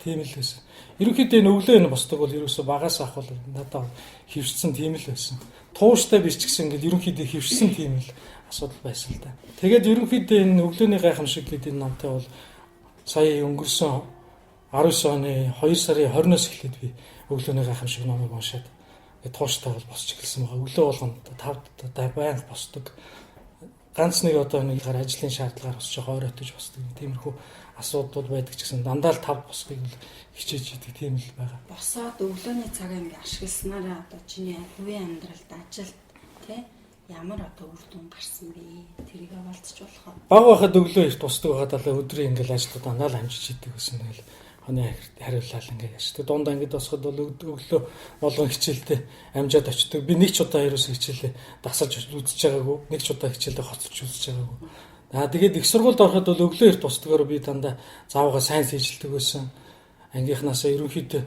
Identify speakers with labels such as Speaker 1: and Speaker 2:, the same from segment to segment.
Speaker 1: Тийм л байсан. Ерөнхийдөө энэ өглөө энэ босдог бол ерөөсөө багаас авах бол надад хөвшсөн тийм л байсан. Тууштай биш ч гэсэн ингээл ерөнхийдөө хөвшсөн тийм л асуудал байсан л да. Тэгээд ерөнхийдөө энэ өглөөний гайхамшиг гэдэг энэ номтой бол сая өнгөрсөн 19 оны 2 сарын 20-оос эхлээд би өглөөний гайхамшиг номыг уншаад тууштай бол босч эхэлсэн байгаа. Өглөө болгонд 5 байнга босдог. Ганц нэг одоо нэг гар ажлын шаардлагаар бас жоохон оройтож босдог. Тиймэрхүү асуудлууд байдаг ч гэсэн дандаа л 5 босхийг л хичээж идэг тийм л байгаа.
Speaker 2: Босоод өглөөний цагаа ингээ ашигласнараа одоо чиний хувийн амьдралд, ажилд тий ямар одоо үр дүн гарсан бэ? Тэрийг хаваалцж болох уу?
Speaker 1: Баг байхад өглөө эрт босдог байхад л өдрийн ингээл ажлууд дандаа л амжиж идэг гэсэн. Тэгэл хоны хариуллал ингээд яшдаг. Дунд ангид босоход бол өглөө болгон хичээлдээ амжаад очдог. Би нэг ч удаа ерөөсөө хичээлээ дасаж үзэж байгаагүй. Нэг ч удаа хичээлдээ хоцорч үзэж байгаагүй. Аа тэгээд их сургуульд ороход бол өглөө эрт босдгоор би дандаа заавга сайн сэжилдэг байсан. Ангийнхнаасаа ерөнхийдөө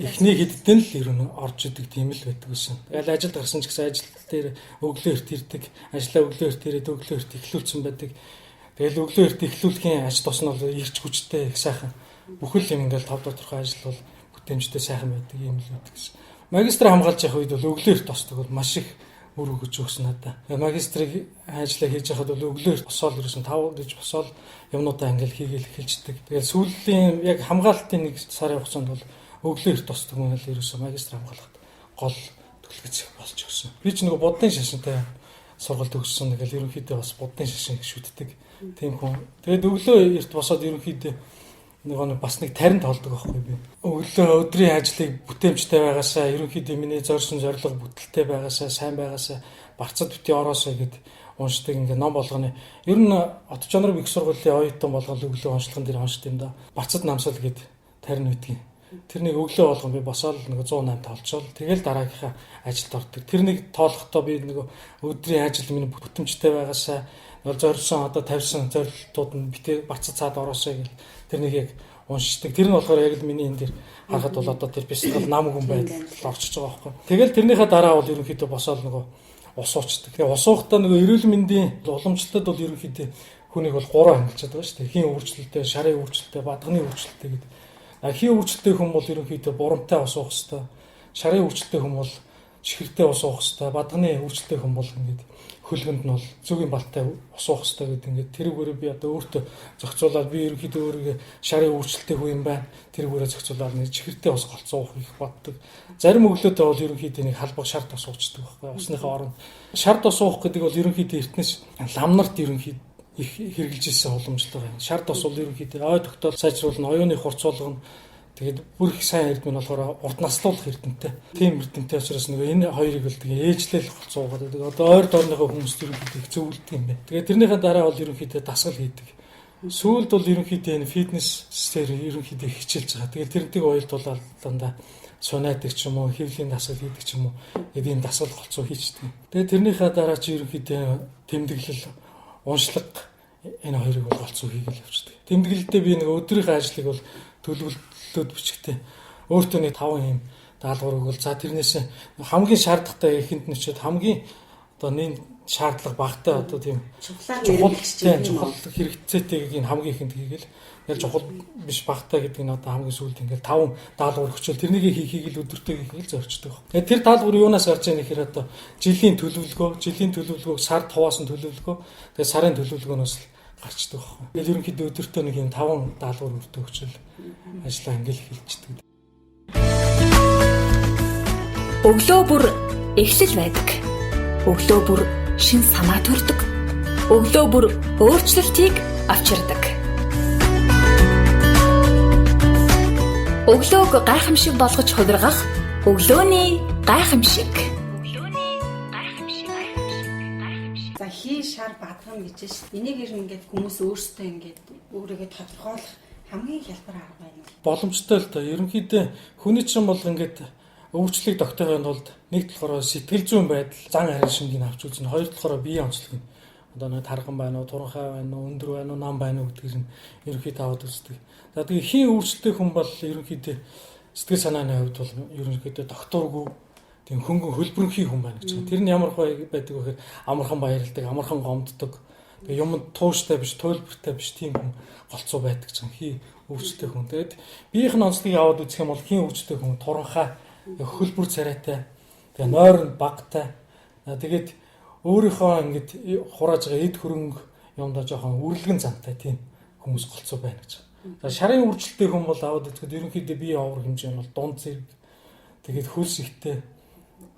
Speaker 1: эхний хэддэн л ер нь орж идэг тийм л байдаг байсан. Тэгэл ажилд гарсан ч гэсэн ажил дээр өглөө эрт ирдэг. Ажлаа өглөө эрт ирээд өглөө эрт эхлүүлсэн байдаг. Тэгэл өглөө эрт эхлүүлэхийн аж тус нь бол ирч хүчтэй их сайхан. Бүхэл юм ингээл тав доторхой ажил бол бүтээмжтэй сайхан байдаг юм л байдаг гэсэн. Магистр хамгаалж явах үед бол өглөө эрт босдог бол маш их үр өгөж өгсөн надаа. Магистрийг ажиллаа хийж байхад бол өглөө эрт босоол ерөөсөн 5 гэж босоол юмнуудаа ингээл хийгээл эхэлждэг. Тэгэл сүүлийн яг хамгаалтын нэг сарын хугацаанд бол өглөө эрт босдог юм л ерөөсөн магистр хамгаалахад гол түлхэц болж өгсөн. Би ч нөгөө буддын шашинтай сургалт өгсөн. Тэгэл ерөнхийдөө бас буддын шашин шүтдэг. Тийм хүн. Тэгээд өглөө эрт босоод ерөнхийдөө нөгөө бас нэг тарин тоолдог байхгүй би. Өглөө өдрийн ажлыг бүтээмжтэй байгаасаа, ерөнхийдөө миний зорьсон зорилго бүтэлтэй байгаасаа, сайн байгаасаа, барцад бити ороосоо гэд уншдаг ингээ ном болгоны. Ер нь Отчонор их сургуулийн оюутан болгол өглөө уншлаган дээр уншд юм да. Барцад намсал гэд тарин үдгийн. Тэрнийг өглөө болгон би босоод нөгөө 108 тоолчвол тэгэл дараагийнхаа ажилд ордог. Тэрнийг тоолохдоо би нөгөө өдрийн ажил миний бүтэмжтэй байгаасаа, зорьсон одоо тавьсан зорилтууд нь битээ барцад цаад ороосоо гэл тэрнийг яг уншдаг. Тэр нь болохоор яг л миний энэ дэр харахад бол одоо тэр бясалгал нам хүн байдал орчиж байгаа байхгүй. Тэгэл тэрнийхээ дараа бол ерөнхийдөө босоод нөгөө ус уучдаг. Тэгээ ус уухтаа нөгөө эрүүл мэндийн уламжлалтад бол ерөнхийдөө хүнийг бол гурван ангилчаад байгаа шүү дээ. Хийн өөрчлөлттэй, шарын өөрчлөлттэй, бадганы өөрчлөлттэй гэдэг. Хийн өөрчлөлттэй хүн бол ерөнхийдөө бурамтай ус уух хэвээр. Шарын өөрчлөлттэй хүн бол чихэртэй ус уух хэвээр. Бадганы өөрчлөлттэй хүн бол ингээд хөлгөнд нь бол зүгийн балтай ус уух хэвээр гэдэг ингээд тэрүүгээрээ би одоо өөртөө зохицуулаад би ерөнхийдөө өөрийгөө шарын өөрчлөлттэй хүн юм байна. Тэрүүгээрээ зохицуулаад нэг чихэртэй ус голцоо уух их боддог. Зарим өглөөдөө бол ерөнхийдөө нэг халбаг шар тос уучдаг байхгүй. Усныхаа оронд шар тос уух гэдэг бол ерөнхийдөө эртнээс ламнарт ерөнхийдөө их хэрэгжилж ирсэн уламжлал байна. Шар тос бол ерөнхийдөө ой тогтоол сайжруулна, оюуны хурцуулгана. Тэгээд бүр их сайн эрдэм нь болохоор урд наслуулах эрдэмтэй. Тийм эрдэмтэй учраас нөгөө энэ хоёрыг бол тэгээ ээжлэл голцоогаад байдаг. Одоо ойр дорныхоо хүмүүст ерөнхийдөө их зөвлөдөг юм байна. Тэгээд тэрнийхээ дараа бол ерөнхийдөө дасгал хийдэг. Сүүлд бол ерөнхийдөө энэ фитнес дээр ерөнхийдөө хичээлж байгаа. Тэгээд тэрнтэйг уялдуулаад дандаа сунаадаг ч юм уу, хэвлийн дасгал хийдэг ч юм уу, тэгээд ийм дасгал голцоо хийчдэг. Тэгээд тэрнийхээ дараа чи ерөнхийдөө тэмдэглэл, уншлага энэ хоёрыг бол голцоо хийгээл явчихдаг. Тэмдэглэлдээ би нэг өдрийнхөө ажлыг бол төлөвлөлтөд бичгтээ өөртөө нэг 5 юм даалгавар өгвөл за тэрнээс хамгийн шаардлагатай эхэнд нь очиод хамгийн одоо нэг шаардлага багатай одоо тийм чухал чухал хэрэгцээтэйг энэ хамгийн ихэнд хийгээл яг чухал биш багатай гэдэг нь одоо хамгийн сүүлд ингээл 5 даалгавар өгчөөл тэрнийг хийхийг л өдөртөө хийхийг л зорчдог. Тэгээд тэр даалгавар юунаас гарч байгаа нэхэр одоо жилийн төлөвлөгөө, жилийн төлөвлөгөөг сард хуваасан төлөвлөгөө, тэгээд сарын төлөвлөгөөнөөс л гарчдаг байхгүй. Тэгээд ерөнхийдөө өдөртөө нэг юм 5 даалгавар өртөө өгчөөл ажлаа ингээл эхэлждэг.
Speaker 3: Өглөө бүр эхлэл байдаг. Өглөө бүр шин санаа төрдөг. Өглөө бүр өөрчлөлтийг авчирдаг. Өглөөг гайхамшиг болгож хувиргах өглөөний гайхамшиг.
Speaker 2: За хий шар бадгана гэж шээ. Энийг ер нь ингээд хүмүүс өөрсдөө ингээд өөрийгөө тодорхойлох хамгийн хялбар арга байна.
Speaker 1: Боломжтой л доо. Ерөнхийдөө хүний чинь бол ингээд өвчлөлийг тогтоохын тулд нэг талаараа сэтгэл зүйн байдал, зан харин шингийг авч үзнэ. Хоёр талаараа биеийн онцлог нь одоо нэг тарган байна уу, туранхай байна уу, өндөр байна уу, нам байна уу гэдгийг нь ерөнхийдөө аваад үздэг. За тэгээ хийн өөрчлөлттэй хүн бол ерөнхийдөө сэтгэл санааны хувьд бол ерөнхийдөө докторгүй тийм хөнгөн хөлбөрөнхий хүн байна гэж байна. Тэр нь ямар байдаг вэ гэхээр амархан баярладаг, амархан гомддог. Тэгээ юмд тууштай биш, туйлбартай биш тийм хүн голцоо байдаг ч юм. Хий Өвчлөлтэй хүн. Тэгээд биеийнх нь онцлогийг аваад үзэх юм бол хийн өвчлөлтэй хүн туранхай, хөлбөр царайтай, тэгээ нойр нь багтай. Тэгээд өөрийнхөө ингэж хурааж байгаа эд хөрөнгө юмдаа жоохон үрлэгэн зантай тийм хүмүүс голцоо байна гэж. За шарын үржилтэй хүн бол аваад үзэхэд ерөнхийдөө биеийн овор хэмжээ нь бол дунд зэрэг, тэгээд хөлс ихтэй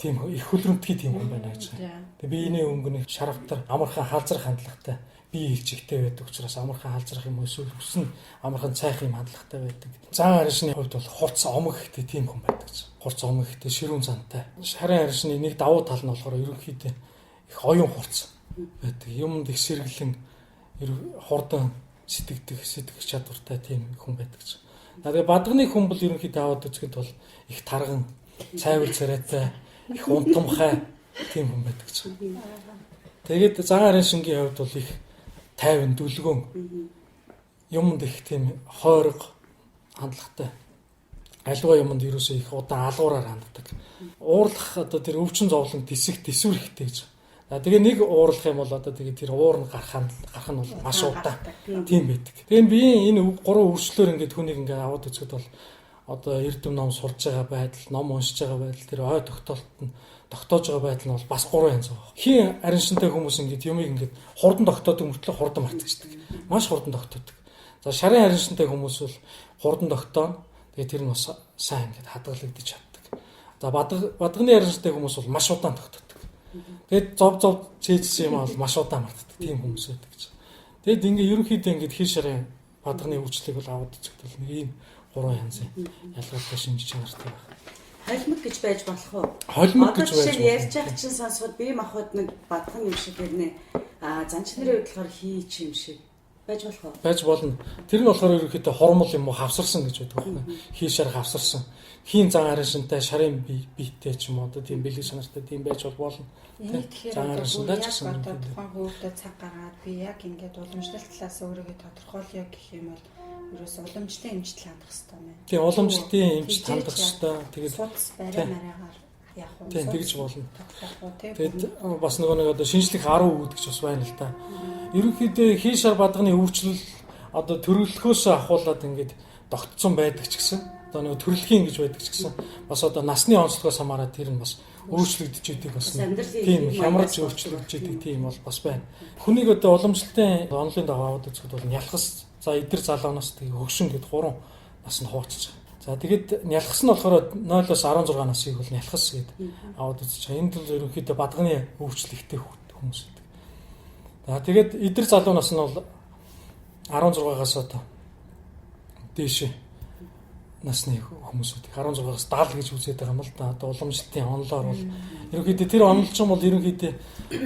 Speaker 1: тийм их хөлрөмтгий тийм хүн байна гэж. Тэгээ биений өнгө нь шаравтар, амархан халзрах хандлагатай, бие хилчигтэй байдаг учраас амархан халзрах юм эсвэл өс нь амархан цайх юм хандлагатай байдаг. Зан аршны хувьд бол хурц омог ихтэй тийм хүн байдаг гэж. Хурц омог ихтэй, ширүүн зантай. Шарын аршны нэг давуу тал нь болохоор ерөнхийдөө их оюун хурц байдаг. Юмд их сэргэлэн хурдан сэтгэдэг, сэтгэх чадвартай тийм хүн байдаг гэж. Тэгээ бадганы хүн бол ерөнхийдөө аваад үзэхэд бол их тарган, цайвар царайтай, их унтамхай тийм хүн байдаг гэж. Тэгээд зан арын шингийн хувьд бол их тайван, дүлгөөн, юмд их тийм хойрог хандлагатай. Альва юмд ерөөсөө их удаан алгуураар ханддаг. Уурлах одоо тэр өвчин зовлон тисэх төсвөр ихтэй гэж. За тэгээ нэг уурлах юм бол одоо тэгээ тэр уур нь гарах нь бол маш удаан тийм байдаг. Тэгээ биеийн энэ гурван өвчлөөр ингээд хүнийг ингээд аваад үзэхэд бол одоо эрдэм ном сурж байгаа байдал, ном уншиж байгаа байдал, тэр ой тогтоолт нь тогтоож байгаа байдал нь бол бас гурван янз байгаа. Хийн ариншинтай хүмүүс ингээд юмыг ингээд хурдан тогтоодог мөртлөө хурдан мартчихдаг. Маш хурдан тогтоодог. За шарын ариншинтай хүмүүс бол хурдан тогтооно. Тэгээ тэр нь бас сайн ингээд хадгалагдаж чаддаг. За бадганы ариншинтай хүмүүс бол маш удаан тогтоодог. Тэгээд зов зов цээжсэн юм бол маш удаан мартдаг. Тийм хүмүүс байдаг гэж. Тэгэд ингээд ерөнхийдөө ингээд хин шарын бадганы үйлчлэг бол аваад үзэхэд бол нэг ийм гурван янзын ялгаатай шинж чанартай байна.
Speaker 4: Холимог гэж байж болох уу?
Speaker 1: Холимог гэж байж
Speaker 4: болох. Ярьж байгаа чинь сонсоход бие махбод нэг бадхан юм шиг хэрнээ. Аа занч нарын хувьд болохоор хийч юм шиг байж болох уу?
Speaker 1: Байж болно. Тэр нь болохоор ерөнхийдөө хормол юм уу хавсарсан гэж байдаг байхгүй. Хий шар хавсарсан. Хийн зан арын шинтэй шарын биетэй ч юм уу одоо тийм бэлэг чанартай тийм байж болно.
Speaker 2: Энийг тэгэхээр
Speaker 1: Зан арын шинтэй ч гэсэн
Speaker 2: одоо тухайн хүүхдэд цаг гаргаад би яг ингээд уламжлалт талаас өөрийгөө тодорхойлъё гэх юм бол ерөөс уламжлалтын эмчил хандах хэрэгтэй юм байна.
Speaker 1: Тийм, уламжлалтын эмчил хандах хэрэгтэй.
Speaker 2: Тэгээд судас барай мараагаар явах уу?
Speaker 1: Тийм, тэгж болно. Тэгээд бас нөгөө нэг одоо шинжлэх 10 үг гэж бас байна л да. Ерөнхийдөө хий шар бадганы өвчлөл одоо төрөлхөөс ахуулаад ингээд тогтцсон байдаг ч гэсэн одоо нөгөө төрөлхийн гэж байдаг ч гэсэн бас одоо насны онцлогоос хамаарат тэр нь бас өөрчлөгдөж идэг бас тийм хямарч өөрчлөгдөж идэг тийм бол бас байна. Хүнийг одоо уламжлалтын онолын дагуу аваад үзэхэд бол нялхас, за эдэр залуунаас тэгээ хөгшин гэд гурван нас нь хуваачиж байгаа. За тэгэд нялхас нь болохоор 0-оос 16 насыг бол нялхас гэд аваад үзэж байгаа. Энд бол ерөнхийдөө бадганы өвчлөлттэй хүмүүс байдаг. За тэгээд эдэр залуу нас нь бол 16-аас одоо дээш насны хүмүүсүүд 16-аас 70 гэж үзээд байгаа юм л да. Одоо уламжлалтын онолоор бол ерөнхийдөө тэр онолч бол ерөнхийдөө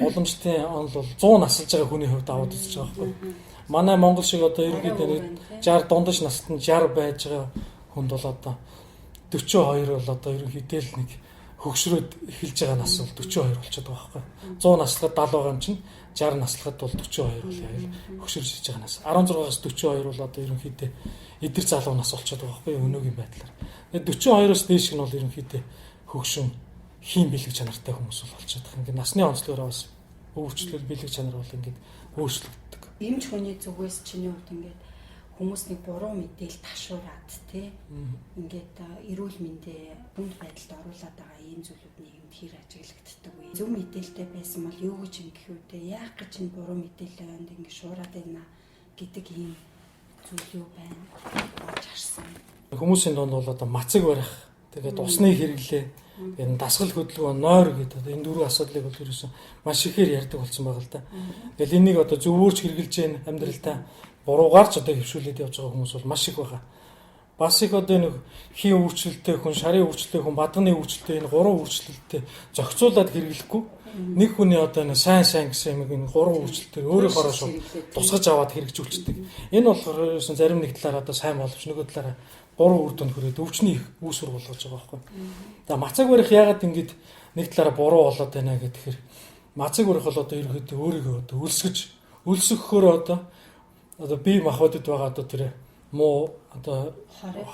Speaker 1: уламжлалтын онол бол 100 насалж байгаа хүний хувьд аваад үзэж байгаа байхгүй. Манай Монгол шиг одоо ерөнхийдөө нэг 60 дундаж насанд нь 60 байж байгаа хүнд бол одоо 42 бол одоо ерөнхийдөө л нэг хөгшрөөд эхэлж байгаа нас бол 42 болчиход байгаа байхгүй. 100 наслахад 70 байгаа юм чинь 60 наслахад бол 42 бол яг л хөгшөрч ирж байгаа нас. 16-аас 42 бол одоо ерөнхийдөө эдэр залуу нас болчиход байгаа байхгүй өнөөгийн байдлаар. Тэгээд 42-оос дээш нь бол ерөнхийдөө хөгшин хийн бэлэг чанартай хүмүүс бол болчиход байгаа. Ингээд насны онцлогоороо бас өөрчлөл бэлэг чанар бол ингээд өөрчлөгддөг.
Speaker 2: Эмч хүний зүгээс чиний хувьд ингээд хүмүүс нэг буруу мэдээл ташуураад тий ингээд эрүүл мэндээ хүнд байдалд оруулаад байгаа ийм зүйлүүд нийгэмд хэр ажиглагддаг вэ? Зөв мэдээлэлтэй байсан бол юу гэж ингэх вэ? Яах гэж энэ буруу мэдээлэл онд ингээд шуураад байна гэдэг ийм зүйл юу байна? Олж харсан.
Speaker 1: Хүмүүсийн дунд бол одоо мацаг барих, тэгээд усны хэрэглээ, тэгээд дасгал хөдөлгөөн, нойр гэдэг одоо энэ дөрвөн асуудлыг бол ерөөсөн маш ихээр ярьдаг болсон байгаа л да. Тэгэл энийг одоо зөвөөрч хэрэгжилж гэн амьдралдаа буруугаар ч одоо хөвшүүлээд явж байгаа хүмүүс бол маш их байгаа. Бас их одоо нэг хийн өөрчлөлттэй хүн, шарын өөрчлөлттэй хүн, бадганы өөрчлөлттэй энэ гурван өөрчлөлттэй зохицуулаад хэрэглэхгүй нэг хүний одоо нэг сайн сайн гэсэн юм энэ гурван өөрчлөлтөөр өөрөөхөөрөө шууд тусгаж аваад хэрэгжүүлчихдэг. Энэ болохоор ерөөсөн зарим нэг талаараа одоо сайн боловч нөгөө талаараа гурван үр дүнд хүрээд өвчний их үүсвэр болгож байгаа байхгүй. За мацаг барих яагаад ингэж нэг талаараа буруу болоод байна гэхээр мацаг барих бол одоо ерөнхийдөө өөрийгөө одоо өлсгөж өлсгөхөөр одоо бие махбодод байгаа одоо тэр муу одоо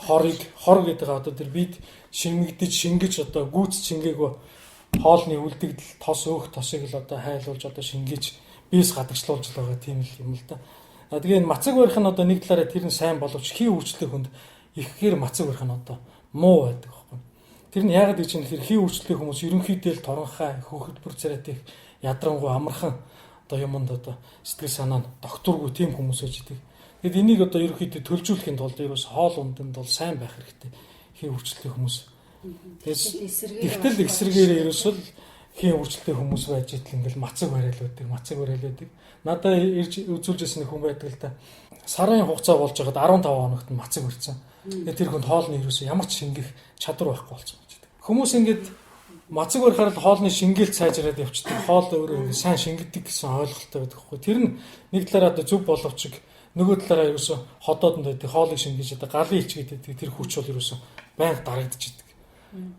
Speaker 1: хорыг хор гэдэг одоо тэр бид шингэгдэж шингэж одоо гүйц шингээгүй хоолны үлдэгдэл тос өөх тосыг л одоо хайлуулж одоо шингээж биес гадагшлуулж л байгаа тийм л юм л да. Тэгээ энэ мацаг барих нь одоо нэг талаараа тэр нь сайн боловч хий үйлчлэх хүнд ихээр мацаг барих нь одоо муу байдаг байхгүй. Тэр нь яагаад гэж юм тэгэхээр хий үйлчлэх хүмүүс ерөнхийдөө л торонхай хөөхөлбөр царайтай их ядрангуй амархан одоо юмд одоо сэтгэл санаа нь докторгүй тийм хүмүүс байж идэг. Тэгэд энийг одоо ерөнхийдөө төлжүүлэхийн тулд ерөөс хоол унданд бол сайн байх хэрэгтэй. Хий үйлчлэх хүмүүс. Тэгтэл эсрэгээр ерөөсөө хий үйлчлэх хүмүүс байж идэл ингээл мацаг барайл байдаг, мацаг барайл байдаг. Надаа ирж үзүүлж ирсэн нэг хүн байдаг л да. Сарын хугацаа болж байгаад 15 хоногт нь мацаг барьсан. Тэгээд тэр хүнд хоолны ерөөсөө ямар ч шингэх чадвар байхгүй болсон гэж байдаг. Хүмүүс ингээд мацаг барихаар л хоолны шингээлт сайжраад явчихдаг. Хоол өөрөө ингээд сайн шингэдэг гэсэн ойлголттой байдаг хгүй. Тэр нь нэг талаараа одоо зөв боловч нөгөө талаараа ерөөсөө ходоодонд байдаг хоолыг шингээж одоо галын илч гэдэг тэр хүч бол ерөөсөө байнга дарагдчихдаг.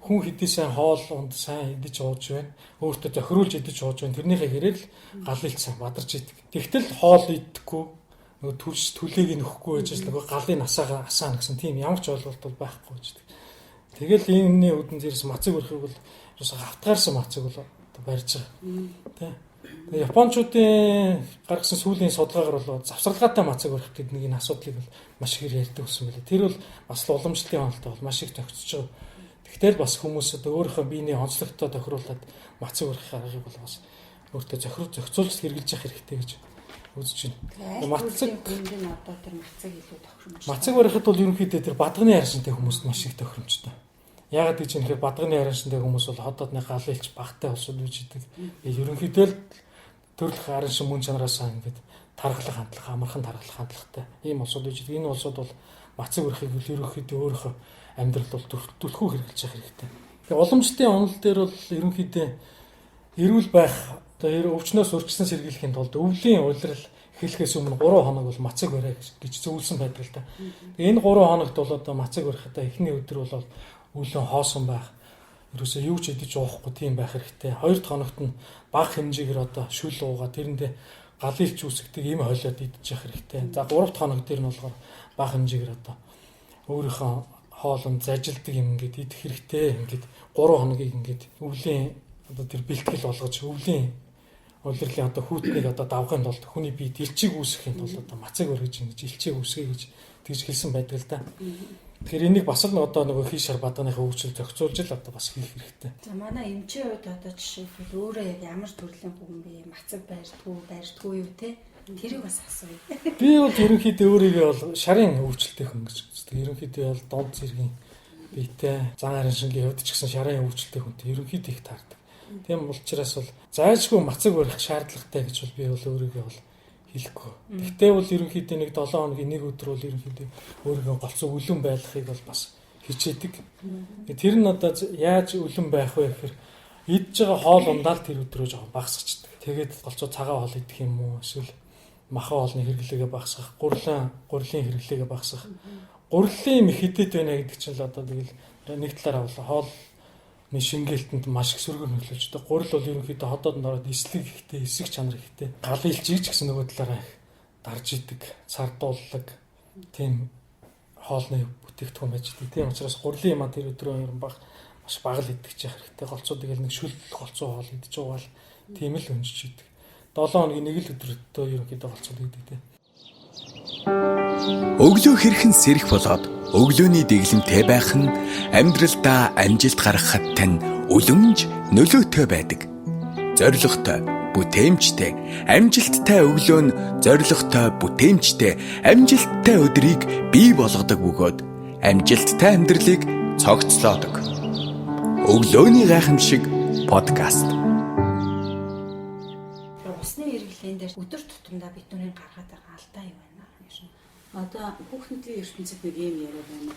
Speaker 1: Хүн хэдий сайн хоол унд сайн идэж ууж байна. Өөртөө зохируулж идэж ууж байна. Тэрнийхээ хэрэг л галын илч сайн бадарч идэг. Тэгтэл хоол идэхгүй нөгөө түлш түлээг нь өгөхгүй байж нөгөө галын насаага асаана гэсэн тийм ямар ч ойлголт бол байхгүй гэж. Тэгэл энэний үдэн зэрэс мацаг өрхийг бол ерөөсөө хавтгаарсан мацаг бол одоо барьж байгаа. Тэ. Тэгээ Япончуудын гаргасан сүүлийн судалгаагаар бол завсарлагаатай мацаг барих гэдэг нэг энэ асуудлыг бол маш ихээр ярьдаг болсон байлээ. Тэр бол бас л уламжлалын онолтой бол маш их тохицож байгаа. Тэгтэл бас хүмүүс одоо өөрийнхөө биений онцлогтой тохируулаад мацаг барих аргыг бол бас өөртөө зохицуулж хэрэгжилж явах хэрэгтэй гэж үзэж байна.
Speaker 2: Мацаг хүнд нь одоо тэр мацаг илүү тохиромжтой.
Speaker 1: Мацаг барихад бол ерөнхийдөө тэр бадганы харшинтай хүмүүст маш их тохиромжтой. Яагаад гэж юм хэрэг бадганы харшинтай хүмүүс бол ходоодны гал илч багтай улсууд үж идэг. Ерөнхийдөө л төрөлх арын шин мөн чанараасаа ингээд тархлах хандлага, амархан тархлах хандлагатай ийм улсууд үж идэг. Энэ улсууд бол мацаг барихыг ерөнхийдөө өөрийнхөө амьдрал бол түлхүү хэрэгжилж явах хэрэгтэй. Тэгээ уламжлалтын онол дээр бол ерөнхийдөө эрүүл байх одоо өвчнөөс өрчсөн сэргийлэхийн тулд өвлийн улирал эхлэхээс өмнө 3 хоног бол мацаг барай гэж зөвлөсөн байдаг л да. Тэгээ энэ 3 хоногт бол одоо мацаг барихад эхний өдөр бол өвлөн хоосон байх. Ерөөсөө юу ч идэж уухгүй тийм байх хэрэгтэй. Хоёр дахь хоногт нь бага хэмжээгээр одоо шүл уугаа тэрэндээ галын илч үүсгдэг им хойлоод идчих хэрэгтэй. За гурав дахь хоног дээр нь болохоор бага хэмжээгээр одоо өөрийнхөө хоолнд зажилдаг юм ингээд идэх хэрэгтэй. Ингээд 3 хоногийг ингээд өвлийн одоо тэр бэлтгэл болгож өвлийн улирлын одоо хүүтнийг одоо давхын тулд хүний биед элчиг үүсгэхийн тулд одоо мацаг өргөж ингэж элчиг үүсгэе гэж тэгж хэлсэн байдаг л да. Тэгэхээр энийг бас л одоо нөгөө хий шар бадганыхаа хөгжил зохицуулж л одоо бас хийх хэрэгтэй.
Speaker 2: За манай эмчийн хувьд одоо жишээлбэл өөрөө яг ямар төрлийн хүн бэ? Мацаг барьдгүй, барьдгүй юу те? Тэрийг бас асууя.
Speaker 1: Би бол ерөнхийдөө өөрийгөө бол шарын хөгжилтэй хүн гэж үздэг. Ерөнхийдөө бол дунд зэргийн биетэй зан арын шингийн хувьд ч гэсэн шарын хөгжилтэй хүнтэй ерөнхийдөө их таардаг. Тийм учраас бол зайлшгүй мацаг барих шаардлагатай гэж бол би бол өөрийгөө бол хэлэхгүй. Гэхдээ бол ерөнхийдөө нэг 7 хоногийн нэг өдөр бол ерөнхийдөө өөрийгөө голцоо үлэн байлгахыг бол бас хичээдэг. Тэр нь одоо яаж үлэн байх вэ гэхээр идж байгаа хоол ундаал тэр өдрөө жоохон багасгачихдаг. Тэгээд голцоо цагаан хоол идэх юм уу эсвэл махан хоолны хэрэглээгээ багасгах, гурлын хэрэглээгээ багасгах. Гурлын юм хэдэд байна гэдэг чинь л одоо тэгэл нэг талаараа бол хоол шингээлтэнд маш их сөргөөр нөлөөлж байгаа. Гурил бол ерөнхийдөө ходоод ороод эслэг ихтэй, эсэх чанар ихтэй. Галын илчийг ч гэсэн нөгөө талаараа их дарж идэг, цардуулдаг тийм хоолны бүтээгдэхүүн байж идэг. Тийм учраас гурлын юм а тэр өдрөө ер нь баг маш бага л идэх чих хэрэгтэй. Голцоо тэгэл нэг шүл голцоо хоол идэж байгаа л тийм л өнжиж идэг. 7 хоногийн нэг л өдрөдөө ерөнхийдөө голцоо идэг тийм.
Speaker 5: Өглөө хэрхэн сэрэх болоод өглөөний дэглэмтэй байх нь амьдралдаа амжилт гаргахад тань үлэмж нөлөөтэй байдаг. Зорилготой, бүтээмжтэй, амжилттай өглөө нь зорилготой, бүтээмжтэй, амжилттай өдрийг бий болгодог бөгөөд амжилттай амьдралыг цогцлоодог. Өглөөний гайхамшиг подкаст.
Speaker 2: Усны хэрэглээн дээр өдөр тутамдаа бидний гаргаад байгаа алдаа юу байна?
Speaker 4: Одоо хүүхнүүдийн ертөнцид нэг юм яриа байна.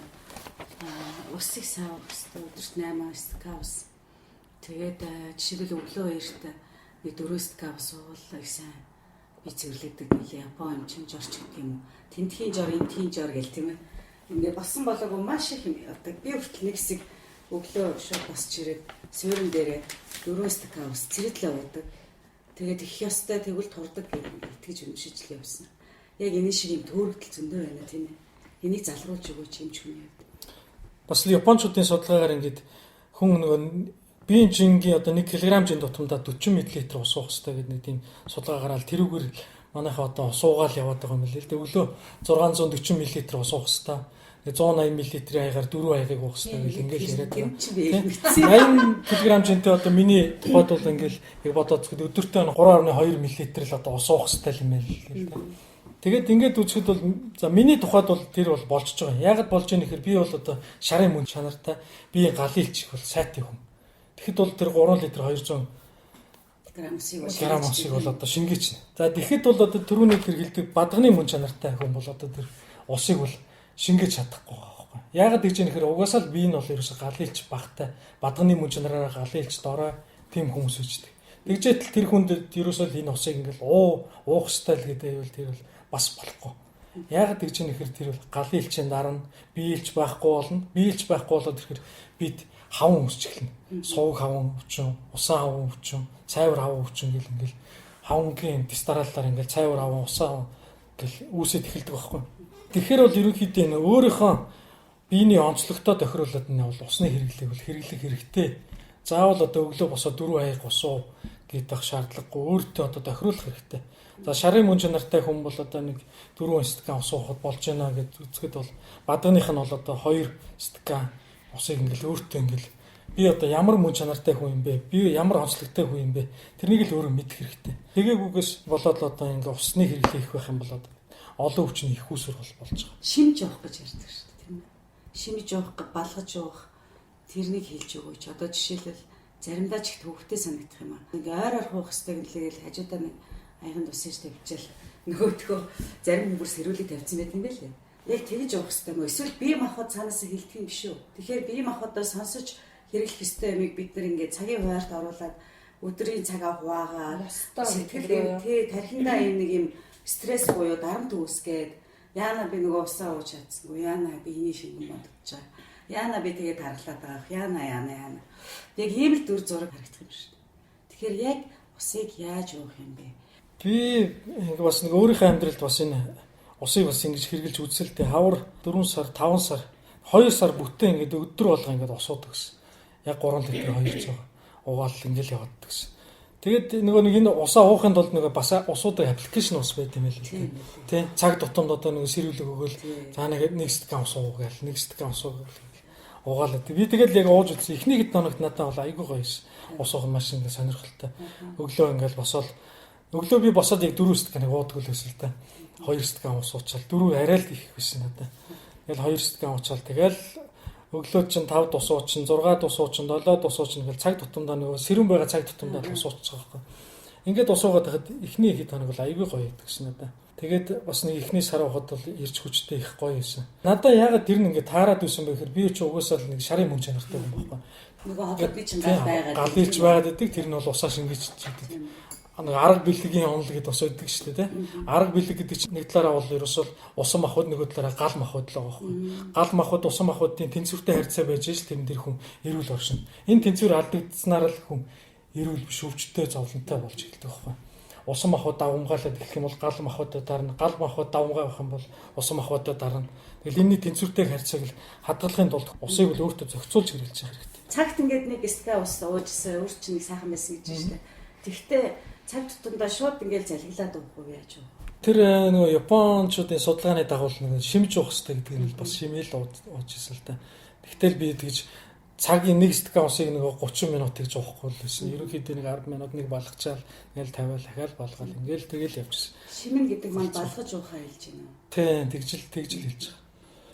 Speaker 4: Усыг сайн уух хэрэгтэй. Өдөрт 8 стакан ус. Тэгээд жишээлбэл өглөө эрт нэг 4 стакан ус уувал их сайн би цэвэрлэдэг гэл Япон юм чинь жорч гэдэг юм уу. Тентхийн жор, энтхийн жор гэл тийм ээ. Ингээ болсон болоогүй маш их юм одоо би хүртэл нэг хэсэг өглөө шууд босч ирээд суурин дээрээ 4 стакан ус цэрэдлээ уудаг. Тэгээд их ёстой тэгвэл турдаг гэж итгэж уншиж л явсан. Яг энэ шиг юм төөрөгдөл зөндөө байна тийм ээ. Энийг залруулж өгөөч юм ч хүний хувьд.
Speaker 1: Бас л японочдын судалгаагаар ингээд хүн нөгөө биеийн жингийн одоо 1 кг жин тутамдаа 40 мл ус уух хэрэгтэй гэдэг нэг тийм судалгаа гараад тэрүүгээр Манайхаа одоо ус уугаал яваад байгаа юм лээ л дээ. Өглөө 640 мл ус уух хэвээр. 180 мл-ийн хаягаар 4 хаягийг уух хэвээр гэл ингээл яриад байгаа. 80 кг жинтэй одоо миний тухайд бол ингээл яг бодоод үзэхэд өдөртөө 3.2 мл л одоо ус уух хэвээр юм байл л дээ. Тэгээд ингээд үзэхэд бол за миний тухайд бол тэр бол болж байгаа. Яагаад болж байгаа нэхэр би бол одоо шарын мөн чанартай би галилч их бол сайтай хүн. Тэгэхэд бол тэр 3 литр 200 грамм усыг бол одоо шингээч. За тэгэхэд бол одоо түрүүний тэр хэлдэг бадганы мөн чанартай хүн бол одоо тэр усыг бол шингээж чадахгүй байгаа байхгүй. Яагаад гэж юм нэхэр угаасаа л би нь бол ерөөсө галилч багтай бадганы мөн чанараараа галилч дорой тийм хүмүүс үүсдэг. Тэгжээтэл тэр хүнд ерөөсөө л энэ усыг ингээл уух ёстой л гэдэг бол тэр бол бас болохгүй. Яагаад гэж юм нэхэр тэр бол галын элчийн дарна, биелж байхгүй болно. Биелж байхгүй болоод ирэхэр бид хаван өсч эхэлнэ. Сувг хаван өвчин, усан хаван өвчин, цайвар хаван өвчин гэл ингээл хавангийн дистараллаар ингээл цайвар хаван, усан хаван гэл үүсэт эхэлдэг байхгүй. Тэгэхээр бол ерөнхийдөө энэ өөрийнхөө биений онцлогтой тохируулаад нь бол усны хэрэглээг бол хэрэглэх хэрэгтэй. Заавал одоо өглөө босоод 4 хаяг ус уу гэдэг шаардлагагүй өөртөө одоо тохируулах хэрэгтэй. За шарын мөн чанартай хүн бол одоо нэг 4 стакан ус уухад болж байна гэж үзэхэд бол бадганых нь бол одоо 2 стакан усыг ингээл өөртөө ингээл би одоо ямар мөн чанартай хүн юм бэ? Би ямар онцлогтой хүн юм бэ? Тэрнийг л өөрөө мэдэх хэрэгтэй. Тэгээгүйгээс болоод л одоо ингээ усны хэрэглээ их байх юм бол олон өвчин их үүсвэр болж байгаа.
Speaker 4: Шимж явах гэж ярьдаг шүү дээ, тийм ээ. Шимж явах, балгаж явах тэрнийг хэлж өгөөч. Одоо жишээлбэл заримдаа ч их төвхтэй санагдах юм аа. Нэг ойр ойр хуух хэрэгтэй гэлээ хажуудаа нэг аяхан тусаж тавьчаал нөгөөдхөө зарим хүн бүр сэрүүлэг тавьсан байт юм байлээ. Яг тэгж явах хэрэгтэй юм уу? Эсвэл бие махбод цаанаас хэлдэг юм биш үү? Тэгэхээр бие махбодоо сонсож хэрэглэх ёстой юмыг бид нар ингээд цагийн хуваарьт оруулаад өдрийн цагаа хуваагаад сэтгэл тий тархиндаа юм нэг юм стресс буюу дарамт үүсгээд яана би нөгөө усаа ууж чадсангүй, яана би эний шингэн бодож байгаа, яана би тэгээд тархлаад байгаа, яана яана яана. Яг ийм л дүр зураг харагдах юм шүү дээ. Тэгэхээр яг усыг яаж уух юм бэ?
Speaker 1: Би ингээ бас нэг өөрийнхөө амьдралд бас энэ усыг бас ингэж хэрглэж үзсэлтэй хавар 4 сар 5 сар 2 сар бүтэн ингээд өдөр болго ингээд ус уудаг гэсэн. Яг 3 литр 200 угаал ингээл яваад гэсэн. Тэгээд нөгөө нэг энэ усаа уухын тулд нөгөө бас ус уудаг аппликейшн ус байт юм байл л дээ. Тэ цаг тутамд одоо нөгөө сэрүүлэг өгөөл за нэг стакан ус уу гээл нэг стакан ус уу гээл угаалаа. Би тэгэл яг ууж үзсэн. Эхний хэд хоногт надад бол айгүй гоё байсан. Ус уух нь маш ингээ сонирхолтой. Өглөө ингээл босоод өглөө би босоод яг 4 стаканыг уудаг л байсан л да. 2 стакан ус уучаал 4 арай л их байсан надад. Тэгэл 2 стакан уучаал тэгэл өглөө чинь 5 тус уучин, 6 тус уучин, 7 тус уучин гэл цаг тутамдаа нөгөө сэрүүн байгаа цаг тутамдаа ус ууччих байгаа байхгүй. Ингээд ус уугаад байхад эхний хэд хоног бол айгүй гоё байдаг гэсэн надад. Тэгээд бас нэг эхний сар уухад бол ирж хүчтэй их гоё байсан. Надаа яагаад тэр нь ингээд таарад байсан бэ гэхээр би ч угаасаа л нэг шарын мөн чанартай юм байхгүй.
Speaker 4: Нөгөө хоолой чинь гал байгаад
Speaker 1: галилж байгаад байдаг. Тэр нь бол усаа шингээж чийдэг. Нэг арга бэлгийн онол гэдээ бас байдаг шүү дээ, тий. Арга бэлэг гэдэг чинь нэг талаараа бол ерөөсөө усан махбод, нөгөө талаараа гал махбод л байгаа байхгүй. Гал махбод, усан махбодын тэнцвэртэй харьцаа байж ш тэрэн дээр хүн эрүүл оршино. Энэ тэнцвэр алдагдсанаар л хүн эрүүл биш өвчтөй зовлонтой болж эхэлдэг байхгүй. Усан махбод давамгаалаад эхлэх юм бол гал махбодоо дарна, гал махбод давамгай авах юм бол усан махбодоо дарна. Тэгэл энэний тэнцвэртэй харьцааг л хадгалахын тулд усыг бол өөртөө зохицуулж хэрэглэж явах хэрэгтэй.
Speaker 4: Цагт ингээд нэг стакан ус уужсэн, өөр чинь нэг сайхан байсан гэж байна шүү дээ. Тэгвэл цаг тутамдаа шууд ингээл залгилаад уух уу яаж вэ?
Speaker 1: Тэр нөгөө Япончуудын судалгааны дагуу нөгөө шимж уух хэрэгтэй гэдэг нь бас шимэл ууж ирсэн л та. Тэгтэл би тэгж цагийн нэг стакан усыг нөгөө 30 минут гэж уухгүй л байсан. Ерөнхийдөө нэг 10 минут нэг балгачаал, ингээл тавиал дахиад балгаал ингээл тэгэл явчихсан.
Speaker 4: Шимэн гэдэг маань балгаж уухаа хэлж байна уу?
Speaker 1: Тийм, тэгжил хэлж байгаа.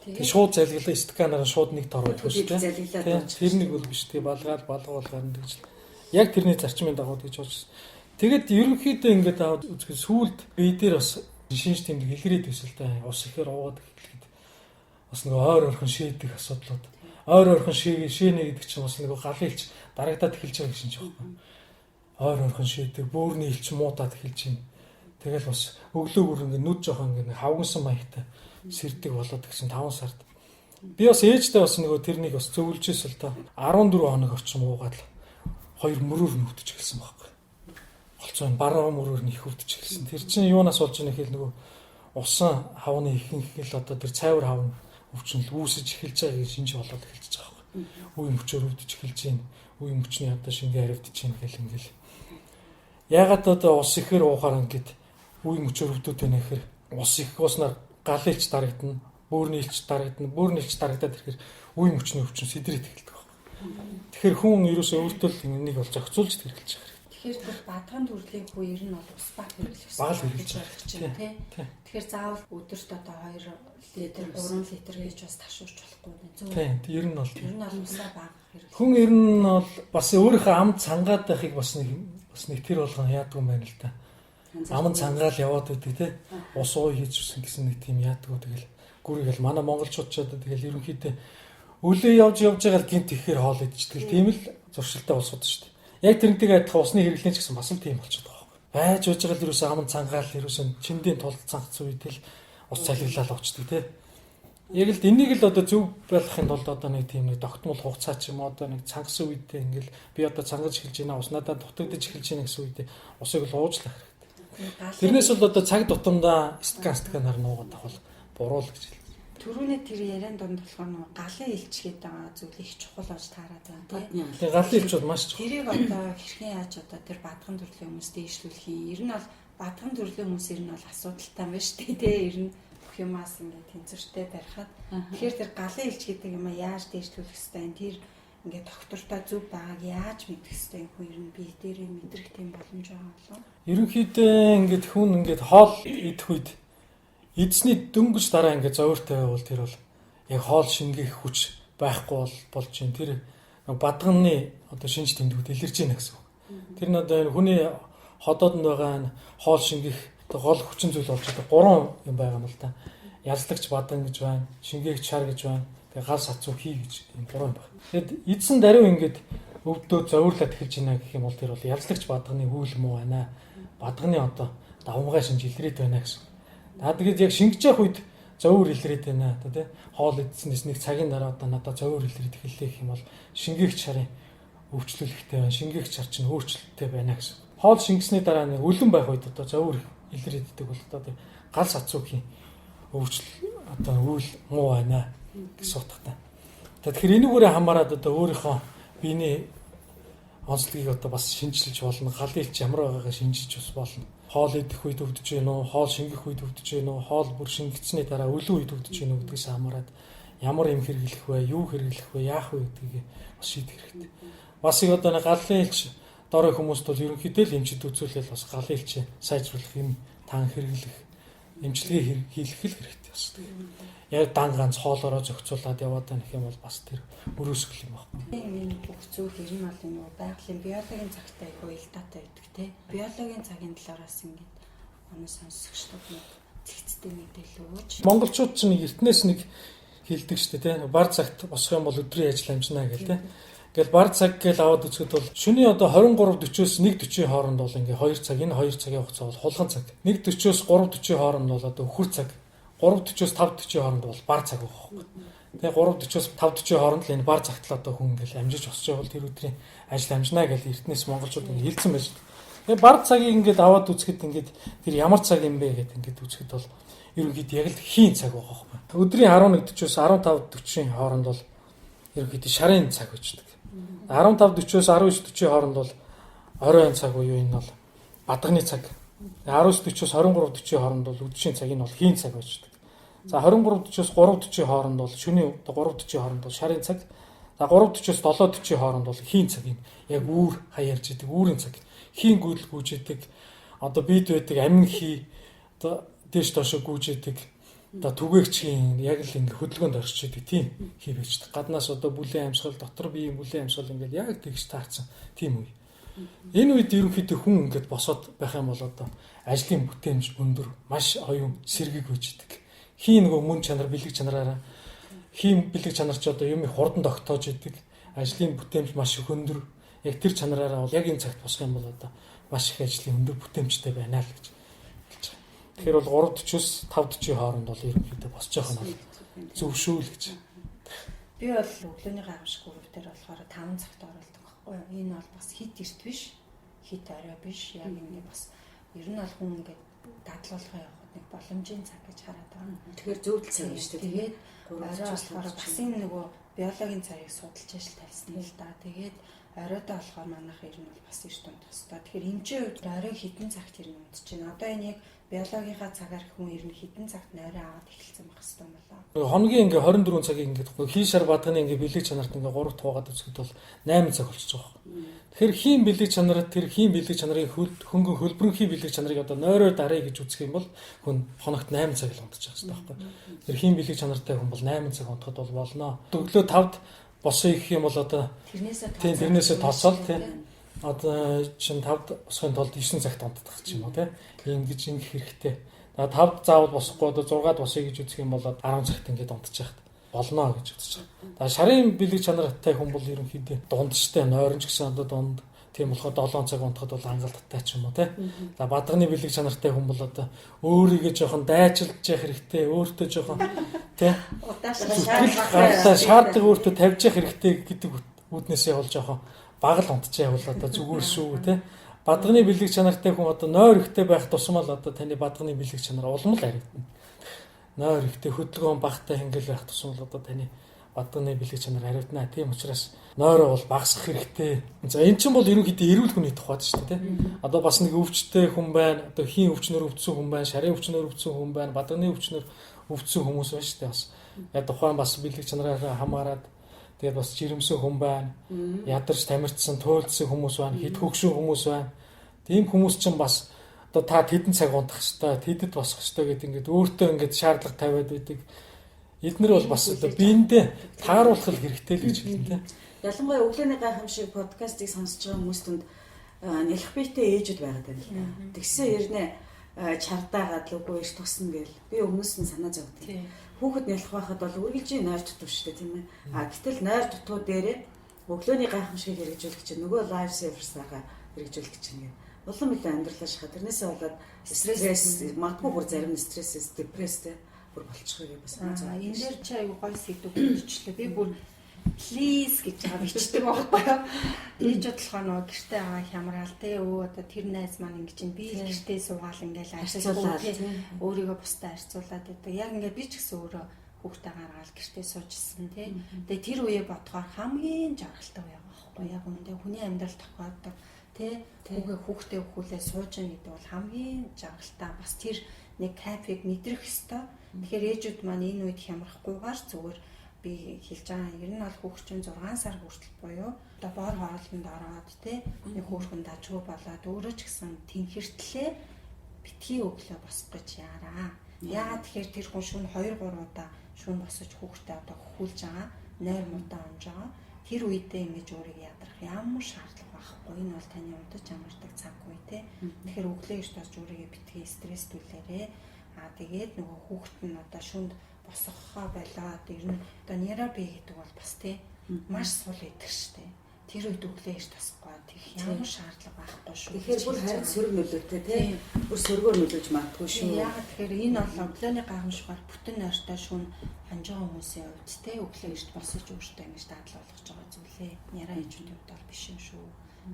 Speaker 1: Тэг шууд залгилаа стаканаараа шууд нэг тор байдаг шүү дээ. Тэр нэг бол биш. Тэг балгаал балгаа тэгжил. Яг тэрний зарчмын дагуу тэгж ууж. Тэгээд ерөнхийдөө ингээд аваад үзэхэд сүүлд бие дээр бас шинж тэмдэг илрээд байсан л да. Ус ихээр уугаад эхлэхэд бас нөгөө ойр ойрхон шийдэх асуудлууд. Ойр ойрхон шийнэ гэдэг чинь бас нөгөө галын илч дарагдаад эхэлж байгаа гэж шинж байхгүй. Ойр ойрхон шийдэг, бөөрийн илч муудаад эхэлж байна. Тэгэл бас өглөө бүр ингээд нүд жоохон ингээд хавгансан маягтай сэрдэг болоод гэсэн 5 сард. Би бас ээжтэй бас нөгөө тэрнийг бас зөвлөж ирсэн л да. 14 хоног орчим уугаад л хоёр мөрөөр нүгдэж эхэлсэн байхгүй. Голцоо баруун мөрөөр нь их өвдөж эхэлсэн. Тэр чинь юунаас болж байгаа гэхэл нөгөө усан хавны ихэнх л одоо тэр цайвар хавн өвчин л үүсэж эхэлж байгаа гэж шинж болоод эхэлж байгаа байхгүй. Үе мөчөөр өвдөж эхэлж байна. Үе мөчний одоо шингээ харивдаж байна гэл ингээл. Яагаад одоо ус ихээр уухаар ингээд үе мөчөр өвдөд байна гэхээр ус их ууснаар галын элч дарагдана, бөөрийн элч дарагдана, бөөрийн элч дарагдаад ирэхээр үе мөчний өвчин сэдрээд эхэлдэг байна. Тэгэхээр хүн ерөөсөө өөртөө л энийг бол зохицуулж хэрэглэж байгаа хэрэгтэй.
Speaker 2: Тэгэхээр тэр бадган төрлийн хүү ер нь бол ус баг хэрэглэх
Speaker 1: Баг
Speaker 2: хэрэгтэй
Speaker 1: хэрэглэж
Speaker 2: гэж ойлгож байна тий. Тэгэхээр заавал өдөрт одоо 2 литр, 3 литр гэж бас ташуурч болохгүй нэ. Зөв.
Speaker 1: Тийм, ер нь бол
Speaker 2: Ер нь бол усаа бага хэрэглэх.
Speaker 1: Хүн ер нь бол бас өөрийнхөө ам цангаад байхыг бас нэг тэр болгон яадаг юм байна л да. Ам цангаал яваад байдаг те. Ус уу хийж үсэн гэсэн нэг тийм яадаг тэгэл гүрийгэл манай монголчууд ч одоо тэгэл ерөнхийдөө өлөө явж байгаа л гинт ихээр хоол идчихдэг. Тийм л зуршилтай улсууд шүү дээ. Яг тэрнтэйгээ адилхан усны хэрэглэн ч гэсэн бас л тийм болчиход байгаа байхгүй. Байж байж байгаа л ерөөсөө ам цангаал ерөөсөө чиндийн тул цангацсан үед л ус цалиглал уучдаг те. Яг л энийг л одоо зөв байлгахын тулд одоо нэг тийм нэг тогтмол хугацаа ч юм уу одоо нэг цангасан үедээ ингээл би одоо цангаж эхэлж байна, ус надад дутагдаж эхэлж байна гэсэн үедээ усыг л ууж лах хэрэгтэй. Тэрнээс бол одоо цаг тутамдаа стакан-стаканаар нуугаад авах бол буруу л гэж хэлсэн.
Speaker 2: Түрүүний тэр яриан дунд болохоор нөгөө галын элч гэдэг байгаа зүйл их чухал болж таарад байна тий.
Speaker 1: Тэгээ галын элч бол маш чухал.
Speaker 2: Тэрийг одоо хэрхэн яаж одоо тэр бадган төрлийн хүмүүс дээшлүүлэх юм. Ер нь бол бадган төрлийн хүмүүс ер нь бол асуудалтай юм байна шүү дээ тий. Ер нь бүх юмас ингээд тэнцвэртэй барихад. Тэгэхээр тэр галын элч гэдэг юм яаж дээшлүүлэх хэвтэй юм. Тэр ингээд доктортой зөв байгааг яаж мэдэх хэвтэй юм хүн ер нь бие дээрээ мэдрэх тийм боломж байгаа болов.
Speaker 1: Ерөнхийдөө ингээд хүн ингээд хоол идэх үед эдсний дөнгөж дараа ингээд зовиртой байвал тэр бол яг хоол шингээх хүч байхгүй бол болж байна. Тэр бадганы одоо шинж тэмдгүүд илэрч байна гэсэн үг. Тэр нь одоо энэ хүний ходоодонд байгаа энэ хоол шингээх одоо гол хүчин зүйл болж одоо гурван юм байгаа юм л да. Яллагч бадан гэж байна, шингээгч шар гэж байна, тэгээ гал сацуу хий гэж ийм гурван юм байна. Тэгэд эдсэн даруй ингээд өвдөө зовирлаад эхэлж байна гэх юм бол тэр бол яллагч бадганы үйл муу байна. Бадганы одоо давмгай шинж илрээд байна гэсэн. За тэгээд яг шингэж явах үед зовир илрээд байна одоо тий. Хоол идсэнээс нэг цагийн дараа одоо надад зовир илрээд эхэллээ гэх юм бол шингээгч шарын өвчлөлттэй байна. Шингээгч шар чинь өөрчлөлттэй байна гэсэн. Хоол шингэсний дараа нэг үлэн байх үед одоо зовир илрээд идэг бол одоо тий гал сацуугийн өвчлөл одоо үйл муу байна гэсэн утгатай. Тэгэхээр энүүгээрээ хамаарат одоо өөрийнхөө биений онцлогийг одоо бас шинжилж болно. Галын элч ямар байгаагаа шинжилж бас болно. Хоол идэх үед өвдөж гэнэ үү, хоол шингэх үед өвдөж гэнэ үү, хоол бүр шингэцсэний дараа өлөн үед өвдөж гэнэ үү гэдгээс хамаарат ямар юм хэрэглэх вэ, юу хэрэглэх вэ, яах вэ гэдгийг бас шийдэх хэрэгтэй. Бас их одоо нэг галын элч дорой хүмүүст бол ерөнхийдөө л эмчид үзүүлэл бас галын элчээ сайжруулах юм таан хэрэглэх эмчилгээ хийх л хэрэгтэй бас. Яг дан ганц хоолоороо зохицуулаад яваад байх юм бол бас тэр өрөөсгөл юм байхгүй.
Speaker 2: Энэ бүх зүйл ер нь бол энэ байгалийн биологийн цагтай их уялдаатай байдаг тий. Биологийн цагийн талаараас ингээд манай сонсогчдод нэг зэгцтэй мэдээлэл өгөөч.
Speaker 1: Монголчууд ч нэг эртнээс нэг хэлдэг шүү дээ тий. Бар цагт босох юм бол өдрийн ажил амжина гэл тий. Ингээл бар цаг гээл аваад үзэхэд бол шөнийн одоо 23:40-оос 1:40-ийн хооронд бол ингээ 2 цаг, энэ 2 цагийн хугацаа бол хулган цаг. 1:40-оос 3:40-ийн хооронд бол одоо өхөр цаг. 3:40-оос 5:40-ийн хооронд бол бар цаг байхгүй. Тэгээ 3:40-оос 5:40-ийн хооронд л энэ бар цагт л одоо хүн ингээл амжиж босч байгаа бол тэр өдрийн ажил амжина гэж эртнээс монголчууд ингээ хэлсэн байж байна. Тэгээ бар цагийг ингээд аваад үзэхэд ингээд тэр ямар цаг юм бэ гэд ингээд үзэхэд бол ерөнхийдөө яг л хийн цаг байгаа байхгүй. Өдрийн 11:40-оос 15:40-ийн хооронд бол ерөнхийдөө шарын цаг өчдөг. 15:40-оос 19:40-ийн хооронд бол оройн цаг буюу энэ бол бадганы цаг. 19:40-оос 23:40-ийн хооронд бол үдшийн цаг, энэ бол хийн цаг байждаг. За 23:40-оос 3:40-ийн хооронд бол шөнийн 3:40-ийн хооронд бол шарын цаг. За 3:40-оос 7:40-ийн хооронд бол хийн цаг, энэ яг үүр хаяарж идэг үүрийн цаг. Хийн гүйдэл гүйж идэг. Одоо бид байдаг амин хий одоо дээш доошо гүйж идэг. Одоо түгээгчийн яг л ингэ хөдөлгөөнд орчиж идэг тийм хий байждаг. Гаднаас одоо бүлээн амьсгал, дотор биеийн бүлээн амьсгал ингээд яг тэгж таарсан тийм үе. Энэ үед ерөнхийдөө хүн ингээд босоод байх юм бол одоо ажлын бүтээмж өндөр, маш оюун, сэргэг байж идэг. Хий нөгөө мөн чанар, бэлэг чанараараа хийн бэлэг чанар ч одоо юм хурдан тогтоож идэг. Ажлын бүтээмж маш их өндөр. Яг тэр чанараараа бол яг энэ цагт босох юм бол одоо маш их ажлын өндөр бүтээмжтэй байна л гэж хэлж байгаа. Тэгэхээр бол 3:40-оос 5:40-ийн хооронд бол ерөнхийдөө босч явах нь бол зөв шүү л гэж.
Speaker 2: Би бол өглөөний гайхамшиг гурав дээр болохоор 5 цагт оролдог байхгүй юу. Энэ бол бас хит эрт биш, хит орой биш. Яг ингэ бас ер нь бол хүн ингээд дадлуулгаа явахад нэг боломжийн цаг гэж хараад байгаа.
Speaker 4: Тэгэхээр зөвдөл цаг юм шүү дээ.
Speaker 2: Тэгээд орой болохоор бас энэ нөгөө биологийн цагийг судалж ажил тавьсан л да. Тэгээд оройдоо болохоор манайх ер нь бол бас эрт унтах хэвээр. Тэгэхээр эмчийн хувьд орой хэдэн цагт ер нь унтж байна. Одоо энэ яг Биологийнхаа цагаар хүн ер нь хэдэн цагт нойроо аваад эхэлсэн байх хэвээр юм болоо.
Speaker 1: Хоногийн ингээ 24 цагийг ингээд хий шар бадганы ингээ бэлэг чанарт ингээ 3 туугаад үзэхэд бол 8 цаг болчихж байгаа юм. Тэгэхээр хийн бэлэг чанарт тэр хийн бэлэг чанарын хөнгөн хөлбөрөнхий бэлэг чанарыг одоо нойроор даръя гэж үзэх юм бол хүн хоногт 8 цаг л унтчих хэрэгтэй байхгүй. Тэр хийн бэлэг чанартай хүн бол 8 цаг унтахад бол болно. Өглөө 5-д босон их юм бол одоо тэрнээсээ тооцоол тийм одоо чин 5-д босохын тулд 9 цагт унтдах ч юм уу тийм ингэж ингэх хэрэгтэй. За 5-д заавал босохгүй одоо 6-д босъё гэж үзэх юм бол 10 цагт ингээд унтчих болно гэж үзэж байгаа. За шарын бэлэг чанартай хүн бол ерөнхийдөө дундчтай нойрон ч гэсэн одоо дунд тийм болохоор 7 цаг унтахад бол хангалттай ч юм уу тий. За бадганы бэлэг чанартай хүн бол одоо өөрийгөө жоохон дайчилж явах хэрэгтэй, өөртөө жоохон тий.
Speaker 2: Удаашрах
Speaker 1: шаардлага өөртөө тавьж явах хэрэгтэй гэдэг үүднээсээ бол жоохон бага л унтчих явал одоо зүгээр шүү тий. Бадганы бэлэг чанартай хүн одоо нойр ихтэй байх тусмал одоо таны бадганы бэлэг чанар улам л харагдана. Нойр ихтэй хөдөлгөөн багтай хангил байх тусмал одоо таны бадганы бэлэг чанар харагдана. Тийм учраас нойроо бол багасгах хэрэгтэй. За эн чинь бол ерөнхийдөө эрүүл хүний тухайд шүү дээ, тийм. Одоо бас нэг өвчтэй хүн байна. Одоо хийн өвчнөр өвдсөн хүн байна, шарын өвчнөр өвдсөн хүн байна, бадганы өвчнөр өвдсөн хүмүүс байна шүү дээ бас. Яг тухайн бас бэлэг чанараараа хамаарат тэгээд бас жирэмсэн хүн байна. Ядарч тамирчсан, туйлдсан хүмүүс байна, хэд хөгшин хүмүүс байна. Тийм хүмүүс чинь бас одоо та тэдэн цаг унтах хэвээр, тэдэд босох хэвээр гэдэг ингээд өөртөө ингээд шаардлага тавиад байдаг. Эднэр бол бас одоо биендээ тааруулах хэрэгтэй л гэж хэлнэ тийм.
Speaker 4: Ялангуяа өглөөний гайхамшиг подкастыг сонсож байгаа хүмүүс түнд нялх биетэй ээжүүд байгаад байна л да. Тэгсэн хэрнээ чардаагаад л үгүй иш тусна гэл. Би өмнөөс нь санаа зовдөг. Хүүхэд нялх байхад бол үргэлжийн нойр дутуу шүү дээ тийм ээ. А гэтэл нойр дутуу дээрээ өглөөний гайхамшигыг хэрэгжүүлэх чинь нөгөө life savers-аагаа хэрэгжүүлэх чинь гэх. Улам илүү амьдралаа шахаа. Тэрнээсээ болоод стресс магадгүй бүр зарим нь стрессээс депресстэй бүр болчихыг бас санаа зовдөг.
Speaker 2: Энэ дээр чи аюу гой сэдв өгчлээ. Би бүр please гэж байгаа бичдэг байхгүй юу. Ээж бодлохоо нөгөө гэртээ байгаа хямраал те өө одоо тэр найз маань ингэж чинь би л гэртээ суугаал ингээл харьцуулаад өөрийгөө бусдад харьцуулаад байдаг. Яг ингээ би ч гэсэн өөрөө хүүхдээ гаргаал гэртээ суужсэн те. Тэгээ тэр үеэ бодохоор хамгийн жаргалтай үе байгаа байхгүй юу. Яг үүндээ хүний амьдрал тохиолдог те хүүхдээ хөхүүлээ сууж байгаа гэдэг бол хамгийн жаргалтай. Бас тэр нэг кайфыг мэдрэх ёстой. Тэгэхээр ээжүүд маань энэ үед хямрахгүйгээр зүгээр би хэлж байгаа. Ер нь бол хүүхчин 6 сар хүртэл буюу одоо бор хоолнд ороод те нэг хөөрхөн дажгүй болоод өөрөө ч гэсэн тэнхэртлээ битгий өглөө босох гэж яараа. Яагаад тэгэхээр тэр хүн шөнө 2 3 удаа шөнө босож хүүхдээ одоо хөхүүлж байгаа, нойр муудаа унж байгаа. Тэр үедээ ингэж өөрийгөө ядрах ямар шаардлага байхгүй. Энэ бол таны унтаж амардаг цаг үе те. Тэгэхээр өглөө эрт босож өөрийгөө битгий стресстүүлээрээ. Аа тэгээд нөгөө хүүхэд нь одоо шөнд босгохоо болоод ер нь одоо нерабе гэдэг бол бас тий маш сул идэх штэ. Тэр үед өглөө эрт босохгүй тэр ямар шаардлага байхгүй шүү.
Speaker 4: Тэгэхээр бүр харин сөрөг нөлөөтэй тий. Бүр сөргөөр нөлөөж магадгүй шүү.
Speaker 2: Яагаад тэгэхээр энэ бол өглөөний гайхамшигар бүтэн нойртой шүн хонж байгаа хүмүүсийн хувьд тий өглөө эрт босож өөртөө ингэж дадлал болгож байгаа зүйлээ. Няраа ээжүүдийн хувьд бол биш юм шүү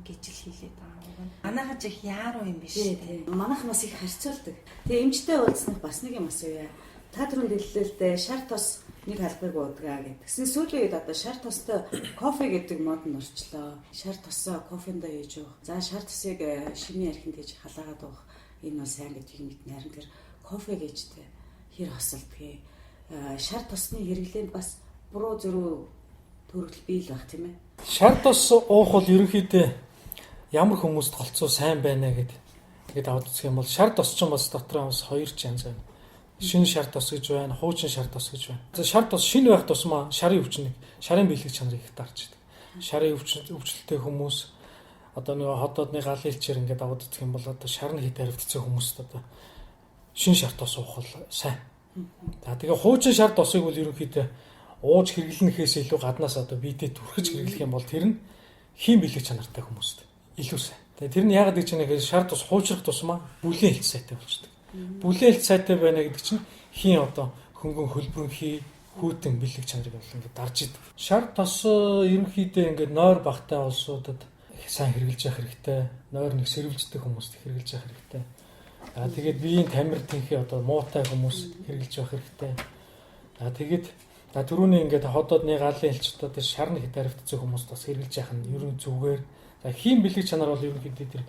Speaker 2: гэж л хэлээд байгаа юм. Манайхан ч их яаруу юм биш
Speaker 4: тий. Манайхан бас их харьцуулдаг. Тэгээ эмчтэй уулзсанах бас нэг юм асууя. Та түрүүнд хэллээ л дээ шар тос нэг халбарыг уудгаа гэдэг. Тэгсэн сүүлийн үед одоо шар тостой кофе гэдэг модонд орчлоо. Шар тосоо кофендоо хийж уух. За шар тосыг шимийн архинд хийж халаагаад уух. Энэ бол сайн гэдгийг мэднэ. Харин тэр кофе гэж тэ хэр хосолдгийг. Шар тосны хэрэглээнд бас буруу зөрүү төрөгдөл бий л байх тийм ээ.
Speaker 1: Шар тос уух бол ерөнхийдөө ямар хүмүүст голцоо сайн байна гэд ингээд аваад үзэх юм бол шар тос ч бас дотроо бас хоёр ч янз байна. Шинэ шар тос гэж байна, хуучин шар тос гэж байна. За шар тос шинэ байх тусмаа шарын өвчнийг, шарын бэлэг чанарыг их дарж идэг. Шарын өвчлөлтэй хүмүүс одоо нөгөө хотоодны галын элчээр ингээд аваад үзэх юм бол одоо шар нь хит харивдсан хүмүүст одоо шинэ шар тос уух бол сайн. За тэгээ хуучин шар тосыг бол ерөнхийдөө ууж хэрэглэнэхээс илүү гаднаас одоо биедээ түрхэж хэрэглэх юм бол тэр нь хийн бэлэг чанартай хүмүүст илүү сайн. Тэгээ тэр нь яагаад гэж нэхэр шар тос хуучрах тусмаа бүлээн хэлц сайтай болчдөг. Бүлээн хэлц сайтай байна гэдэг чинь хийн одоо хөнгөн хөлбөрөнхий хүйтэн бэлэг чанарыг бол ингээд дарж идэг. Шар тос ерөнхийдөө ингээд нойр багтай улсуудад сайн хэрэглэж явах хэрэгтэй. Нойр нэг сэрвэлждэг хүмүүст хэрэглэж явах хэрэгтэй. За тэгээд биеийн тамир тэнхээ одоо муутай хүмүүс хэрэглэж явах хэрэгтэй. За тэгээд за түрүүний ингээд ходоодны галын элчүүд одоо шар нэг таривтцсан хүмүүст бас хэрэглэж явах нь ерөн зүгээр. За хийн бэлэг чанар бол ерөнхийдөө тэр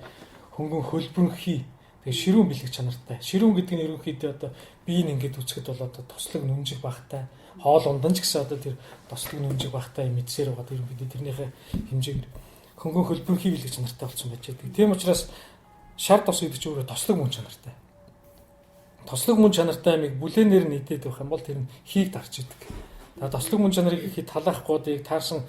Speaker 1: хөнгөн хөлбөрөнхий. Тэгээ ширүүн бэлэг чанартай. Ширүүн гэдэг нь ерөнхийдөө одоо биеийн ингээд үзэхэд бол одоо тослог нүнжих багтай. Хоол ундан ч гэсэн одоо тэр тослог нүнжих багтай юм эдсээр байгаа. Ерөнхийдөө тэрнийхээ хэмжээгээр хөнгөн хөлбөрхий бэлэг чанартай болсон байж байдаг. Тийм учраас шар тос гэдэг чинь өөрөө тослог мөн чанартай. Тослог мөн чанартай амийг бүлээнээр нь идээд явах юм бол тэр нь хийг дарч идэг. За тослог мөн чанарыг ихэд талаахгүй таарсан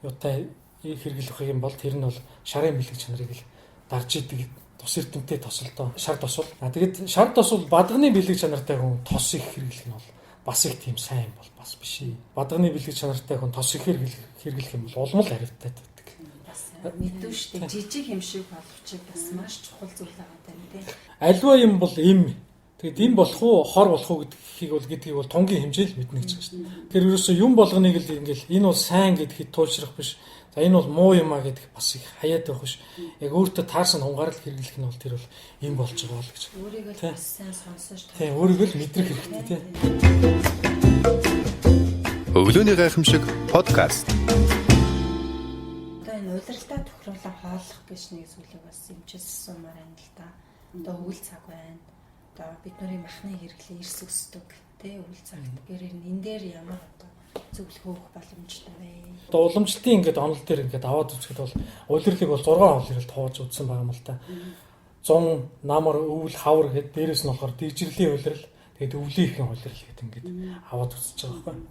Speaker 1: юутай хэрэглэх юм бол тэр нь бол шарын бэлэг чанарыг л дарж идэг тус эрдэмтэй тосолдоо шар тос бол. А тэгэд шар тос бол бадганы бэлэг чанартай хүн тос их хэрэглэх нь бол бас их тийм сайн бол бас биш. Бадганы бэлэг чанартай хүн тос ихээр хэрэглэх юм бол улам л харивтай байдаг.
Speaker 2: Бас мэдүү штэ жижиг юм шиг боловч бас маш чухал зүйл байгаа даа тий.
Speaker 1: Альва юм бол им. Тэгэд им болох уу, хор болох уу гэдгийг бол тунгийн хэмжээл мэднэ гэж байна шүү дээ. Тэгэхээр ерөөсөө юм болгоныг л ингээл энэ бол сайн гэдэгт туйлшрах биш. За энэ бол муу юм а гэдг бас их хаяад байх биш. Яг өөртөө таарсан хунгаар л хэрэглэх нь бол тэр бол им болж байгаа л гэж.
Speaker 2: Өөрийгөө л бас сайн сонсож
Speaker 1: тийм өөрийгөө л мэдрэх хэрэгтэй тий.
Speaker 6: Өглөөний гайхамшиг подкаст.
Speaker 2: Одоо энэ улиралдаа тохируулан хооллох гэж нэг зүйлийг бас эмчээс асуумаар байна л да. Одоо өвөл цаг байна. Одоо бид нарын махны хэрэглээ эрс өсдөг тий өвөл цагт. Тэгэхээр энэ дээр ямар одоо зөвлөгөө өгөх боломжтой вэ?
Speaker 1: Одоо уламжлалтын ингээд онол дээр ингээд аваад үзэхэд бол улирлыг бол 6 улиралд хувааж үзсэн байгаа юм л та. 100, намар, өвөл, хавар гэд дээрээс нь болохоор дижирлийн улирал, тэгээд өвлийнхэн улирал гэд ингээд аваад үзэж байгаа байхгүй.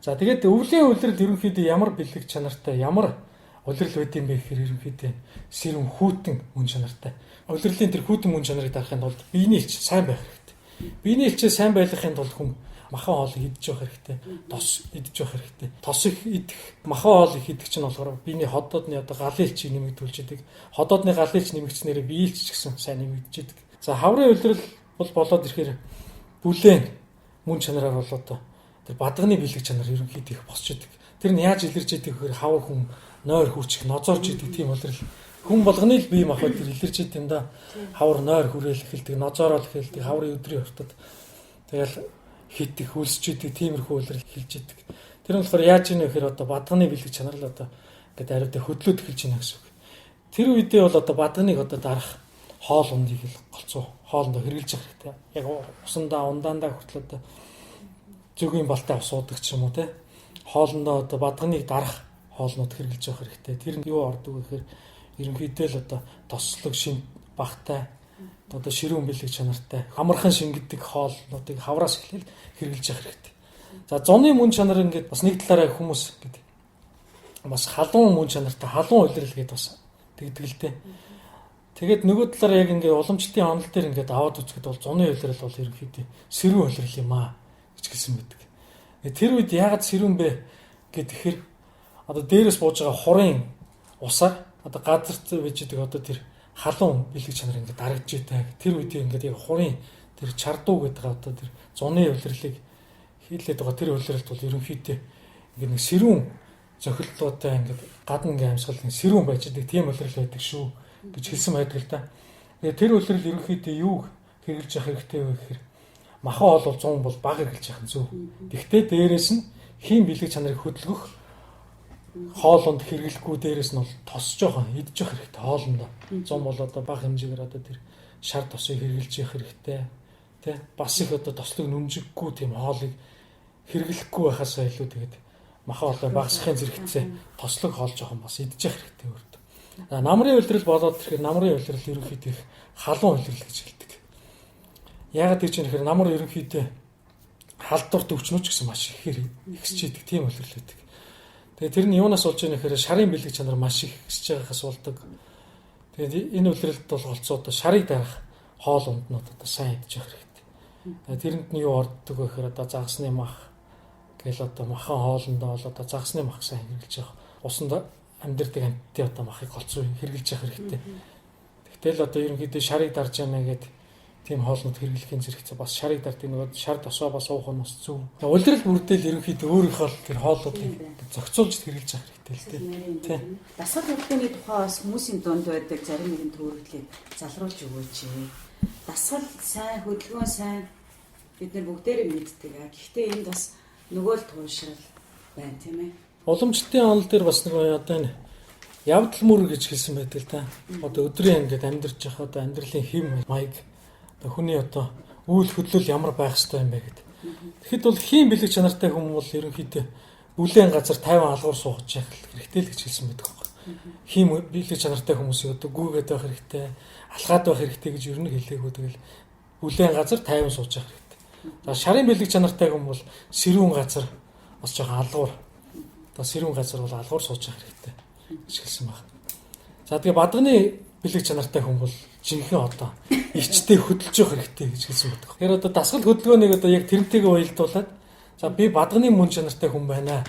Speaker 1: За тэгээд өвлийн улирал ерөнхийдөө ямар бэлэг чанартай, ямар улирал байд юм бэ гэхээр ерөнхийдөө сэрэн хүйтэн мөн чанартай. Улирлын тэр хүйтэн мөн чанарыг дарахын тулд биений элч сайн байх хэрэгтэй. Биений элчээ сайн байлгахын тулд хүн махан хоолыг идэж явах хэрэгтэй. Тос идэж явах хэрэгтэй. Тос их идэх, махан хоол их идэх чинь болохоор биений ходоодны одоо галын элчийг нэмэгдүүлж идэг. Ходоодны галын элч нэмэгдснээрээ бие элч ч гэсэн сайн нэмэгдэж идэг. За хаврын улирал бол болоод ирэхээр бүлээн мөн чанараар бол одоо тэр бадганы бэлэг чанар ерөнхийдөө их босч идэг. Тэр нь яаж илэрч идэг гэхээр хавар хүн нойр хүрчих, нозоорч идэг тийм улирал. Хүн болгоны л бие махбод тэр илэрч идэв юм да. Хавар нойр хүрээл эхэлдэг, нозоорол эхэлдэг, хаврын өдрийн хуртад. Тэгэл хитэх, хөлсөж идэг, тиймэрхүү улирал эхэлж идэг. Тэр нь болохоор яаж ийнэ гэхээр одоо бадганы бэлэг чанар л одоо ингээд ариутай хөдлөөд эхэлж байна гэсэн үг. Тэр үедээ бол одоо бадганыг одоо дарах хоол ундыг л голцоо хоолндоо хэрэглэж явах хэрэгтэй. Яг усандаа, ундаандаа хүртэл одоо зөвгийн балтай ус уудаг ч юм уу те. Хоолндоо одоо бадганыг дарах хоолнууд хэрэглэж явах хэрэгтэй. Тэр нь юу ордог вэ гэхээр ерөнхийдөө л одоо тослог шин багтай одоо ширүүн бэлэг чанартай амархан шингэдэг хоолнуудыг хавраас эхлээл хэрэглэж явах хэрэгтэй. За зуны мөн чанар ингээд бас нэг талаараа хүмүүс ингээд бас халуун мөн чанартай халуун улирал гэдээ бас тэгдэг л дээ. Тэгээд нөгөө талаараа яг ингээд уламжлалтын онол дээр ингээд аваад үзэхэд бол зуны улирал бол ерөнхийдөө сэрүүн улирал юм аа гэж хэлсэн байдаг. Тэр үед яагаад сэрүүн бэ гэхээр одоо дээрээс бууж байгаа хурын усаар одоо газарт байж байгаа одоо тэр халуун бэлэг чанар ингээд дарагдж итэй. Тэр үед ингээд яг хурын тэр чардуу гэдэг одоо тэр зуны улирлыг хийлээд байгаа тэр улиралд бол ерөнхийдөө ингээд нэг сэрүүн зохилдлоотой ингээд гадна ингээд амьсгал нэг сэрүүн байж идэг тийм улирал байдаг шүү гэж хэлсэн байдаг л да. Тэгээд тэр улирал ерөнхийдөө юу хэрэглэж явах хэрэгтэй вэ гэхээр махан хоол бол 100 бол бага хэрэглэж явах нь зөв. Тэгвэл дээрээс нь хийн бэлэг чанарыг хөдөлгөх хоолунд хэрэглэхгүй дээрээс нь бол тос жоохон идэж явах хэрэгтэй хоолндоо. 100 бол одоо бага хэмжээгээр одоо тэр шар тосыг хэрэглэж явах хэрэгтэй. Тэ бас их одоо тослог нүмжиггүй тийм хоолыг хэрэглэхгүй байхасаа илүү тэгээд махан хоолой багасгахын зэрэгцээ тослог хоол жоохон бас идэж явах хэрэгтэй өөртөө. Намрын улирал болоод ирэхээр намрын улирал ерөнхийдөө их халуун улирал гэж хэлдэг. Яагаад гэж юм гэхээр намар ерөнхийдөө халдвар төвчнүүч гэсэн маш ихээр ихсэж идэг тийм улирал байдаг. Тэгээд тэр нь юунаас болж байгаа нэхэр шарын бэлэг чанар маш их ихсэж байгаагаас болдог. Тэгээд энэ улиралд бол голцоо одоо шарыг дарах хоол унднууд одоо сайн идэж явах хэрэгтэй. Тэрэнд нь юу орддог вэ гэхээр одоо загасны мах гэл одоо махан хоолндоо бол одоо загасны мах сайн хэрэглэж явах. Усанд амьдардаг амьтдын одоо махыг голцоо хэрэглэж явах хэрэгтэй. Тэгтэл одоо ерөнхийдөө шарыг дарж яана гэд тийм хоолнууд хэрэглэхийн зэрэгцээ бас шарыг дарддаг нөгөө шар тосоо бас уух нь бас зөв. Улирал бүрдэл ерөнхийдөө өөрийнхөө тэр хооллуудыг зохицуулж хэрэглэж явах хэрэгтэй л дээ. Тийм.
Speaker 4: Дасгал хөдөлгөөний тухай бас хүмүүсийн дунд байдаг зарим нэгэн төөрөглийг залруулж өгөөч. Дасгал сайн, хөдөлгөөн сайн бид нар бүгдээрээ мэддэг. Гэхдээ энд бас нөгөө л туушрал байна тийм ээ.
Speaker 1: Уламжлалтын онол дээр бас нөгөө одоо энэ явдал мөр гэж хэлсэн байдаг л да. Одоо өдрийн ингээд амьдарч явах одоо амьдралын хэм маяг. Одоо хүний одоо үйл хөдлөл ямар байх ёстой юм бэ гэдэг. Тэгэхэд бол хийн бэлэг чанартай хүн бол ерөнхийдөө бүлээн газар 50 алгуур суугаж явах хэрэгтэй л гэж хэлсэн байдаг байхгүй. Хийн бэлэг чанартай хүмүүсийг одоо гүйгээд байх хэрэгтэй, алхаад байх хэрэгтэй гэж ер нь хэлээгүй. Тэгэл бүлээн газар 50 сууж явах хэрэгтэй. За шарын бэлэг чанартай хүн бол сэрүүн газар бас жоохон алгуур. Одоо сэрүүн газар бол алгуур сууж явах хэрэгтэй гэж хэлсэн байна. За тэгээ бадганы бэлэг чанартай хүн бол жинхэнэ одоо эрчтэй хөдөлж явах хэрэгтэй гэж хэлсэн байдаг. Тэгэхээр одоо дасгал хөдөлгөөнийг одоо яг тэрнтэйгээ уялдуулаад за би бадганы мөн чанартай хүн байна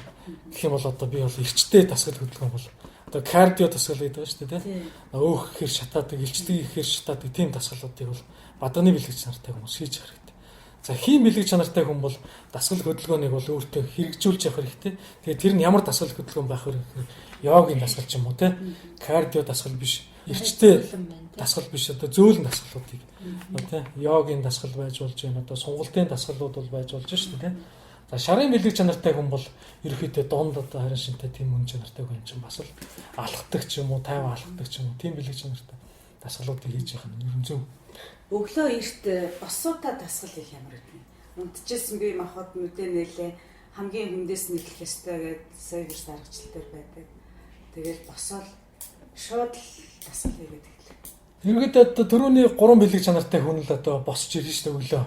Speaker 1: гэх юм бол одоо би бол эрчтэй дасгал хөдөлгөөн бол одоо кардио дасгал гэдэг байна шүү дээ, тийм. Өөх ихээр шатаадаг, илчдэг ихээр шатаадаг тийм дасгалуудыг бол бадганы бэлэг чанартай хүмүүс хийж явах хэрэгтэй. За хийн бэлэг чанартай хүн бол дасгал хөдөлгөөнийг бол өөртөө хэрэгжүүлж явах хэрэгтэй. Тэгээ тэр нь ямар дасгал хөдөлгөөн байх вэ гэхээр йогийн дасгал ч юм уу, тийм. Кардио дасгал биш, эрчтэй дасгал биш, одоо зөөлөн дасгалуудыг тийм, йогийн дасгал байж болж байна, одоо сунгалтын дасгалууд бол байж болж шүү дээ, тийм. За шарын бэлэг чанартай хүн бол ерөөхдөө дунд одоо харин шинтэй тийм мөн чанартай хүн чинь бас л алхдаг ч юм уу, тайван алхдаг ч юм уу, тийм бэлэг чанартай дасгалуудыг хийж явах нь ерөн зөв.
Speaker 4: Өглөө эрт босуудаа дасгал хийх ямар гэдэг юм. Унтжсэн би махад нүдэ нээлээ, хамгийн хүндээс нь эхлэх ёстой гэдээ сая бис аргачлал дээр байдаг. Тэгэл босоод шууд л дасгал хийгээд эхлэв.
Speaker 1: Ерөнхийдөө одоо түрүүний 3 бэлэг чанартай хүн л одоо босч ирнэ шүү дээ өглөө.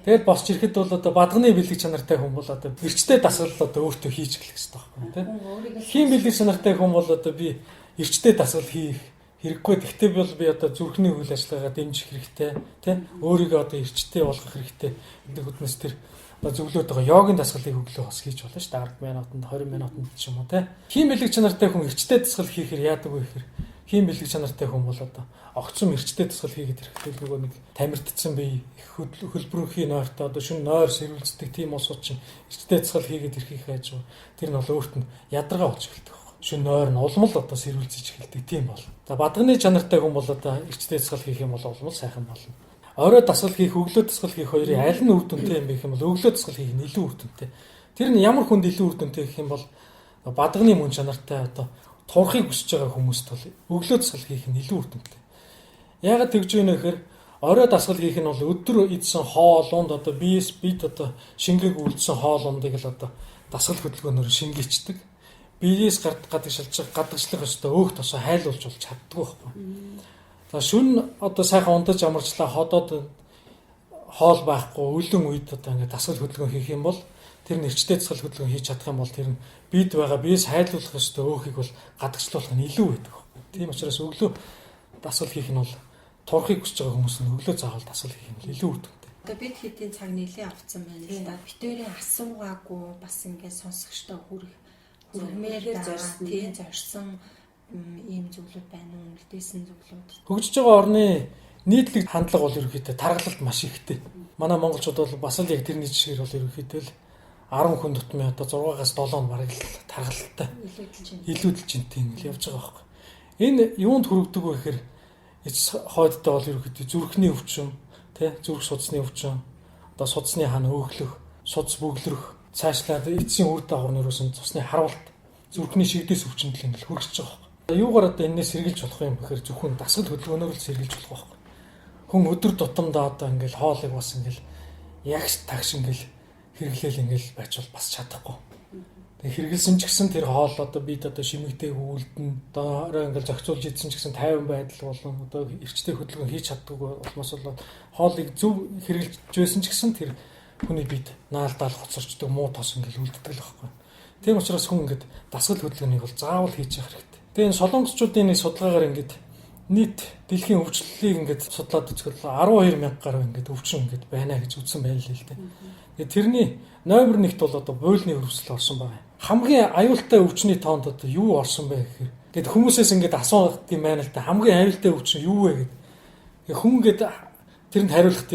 Speaker 1: Тэгэл босч ирэхэд бол одоо бадганы бэлэг чанартай хүн бол одоо эрчтэй дасгал одоо өөртөө хийж эхлэх хэрэгтэй байхгүй, тийм. Хийн бэлэг чанартай хүн бол одоо би эрчтэй дасгал хийх хэрэггүй. Тэгтээ бол би одоо зүрхний үйл ажиллагаагаа дэмжих хэрэгтэй, тийм. Өөрийгөө одоо эрчтэй болгох хэрэгтэй. Гэдэг үднэс тэр одоо зөвлөөд байгаа йогийн дасгалыг өглөө бас хийж болно шүү дээ. 10 минутанд, 20 минутанд ч юм уу, тийм. Хийн бэлэг чанартай хүн эрчтэй дасгал хийхээр яадаг вэ гэхээр хийн бэлэг чанартай хүн бол одоо огцом эрчтэй дасгал хийгээд ирэхдээ нөгөө нэг тамиртцсан бие их хөлбөрөнхийн нойртой одоо шүн нойр сэрүүлцдэг тийм улсууд чинь эрчтэй дасгал хийгээд ирэхийг хайж байгаа. Тэр нь бол өөрт нь ядаргаа болж эхэлдэг байхгүй. Шүн нойр нь улам л одоо сэрүүлцэж эхэлдэг тийм бол. За бадганы чанартай хүн бол одоо эрчтэй дасгал хийх юм бол улам л сайхан болно. Орой дасгал хийх, өглөө дасгал хийх хоёрын аль нь үр дүнтэй юм бэ гэх юм бол өглөө дасгал хийх нь илүү үр дүнтэй. Тэр нь ямар хүнд илүү үр дүнтэй гэх юм бол бадганы мөн чанартай одоо турхыг хүсэж байгаа хүмүүст бол өглөө дасгал хийх нь илүү үр дүнтэй. Яагаад тэгж вэ гэхээр орой дасгал хийх нь бол өдөр идсэн хоол унд одоо биес бид одоо шингээг үлдсэн хоол ундыг л одоо дасгал хөдөлгөөнөөр шингээчдэг. Биеэс гадагшлах ёстой өөх тосоо хайлуулж бол чаддгүй байхгүй. За шүн одоо сайхан ундаж амарчлаа, ходоод хоол байхгүй өлөн үед одоо ингээд дасгал хөдөлгөөн хийх юм бол тэр нь эрчтэй дасгал хөдөлгөөн хийж чадах юм бол тэр нь бид байгаа биес хайлуулах ёстой өөхийг бол гадагшлуулах нь илүү байдаг. Тийм учраас өглөө дасгал хийх нь бол турхыг хүсэж байгаа хүмүүс нь өглөө заавал дасгал хийх нь илүү үр дүнтэй.
Speaker 2: Одоо бид хэдийн цаг нэлээд авцсан байна л да. Битүүрийн асуугаагүй бас ингээд сонсогчдоо хүргмээр
Speaker 4: зорьсон,
Speaker 2: тийм зорьсон ийм зүйлүүд байна уу? Үлдээсэн зүйлүүд.
Speaker 1: Хөгжиж байгаа орны нийтлэг хандлага бол ерөнхийдөө таргалалт маш ихтэй. Манай монголчууд бол бас л яг тэрний жишгээр бол ерөнхийдөө л 10 хүн тутмын одоо 6-аас 7 нь бараг л таргалалтай. Илүүдэл жинтэй ингээл явж байгаа байхгүй. Энэ юунд хүргэдэг вэ гэхээр эц хойдтой бол ерөнхийдөө зүрхний өвчин, тэ, зүрх судасны өвчин, одоо судасны хаан өөхлөх, судас бөглөрөх, цаашлаад эцсийн үр дагавар нөрөөсөн цусны харуулт, зүрхний шигдээс өвчнөд л ингээл хүргэж байгаа байхгүй. Юугаар одоо энэс сэргийлж болох юм бэхээр зөвхөн дасгал хөдөлгөөнөөр л сэргийлж болох байхгүй. Хүн өдөр тутамдаа одоо ингээл хоолыг бас ингээл ягш тагш ингээл хэрэглээл ингээл байж бол бас чадахгүй. Тэг хэрэгэлсэн ч гэсэн тэр хоол одоо бид одоо шимэгтэйг үлдэн одоо орой ингээл зохицуулж идсэн ч гэсэн тайван байдал болон одоо эрчтэй хөдөлгөөн хийж чаддаггүй болмоос бол хоолыг зөв хэрэглэж байсан ч гэсэн тэр хүний бид наалдаал хоцорчдөг, муу тос ингээл үлддэг л байхгүй. Тийм учраас хүн ингээд дасгал хөдөлгөөнийг бол заавал хийж явах хэрэгтэй. Тэгээ энэ солонгосчуудын нэг судалгаагаар ингээд нийт дэлхийн өвчлөлийг ингээд судлаад үзэхэд 12 мянга гаруй ингээд өвчин ингээд байна гэж үзсэн байна л л дээ. Тэгээ тэрний номер 1-т бол одоо буйлны хөрвсөл орсон байгаа. Хамгийн аюултай өвчний тоонд одоо юу орсон бэ гэхээр гээд хүмүүсээс ингээд асуух юм байна л да. Хамгийн аюултай өвчин юу вэ гэд. Тэгээ хүн ингээд тэрэнд хариулах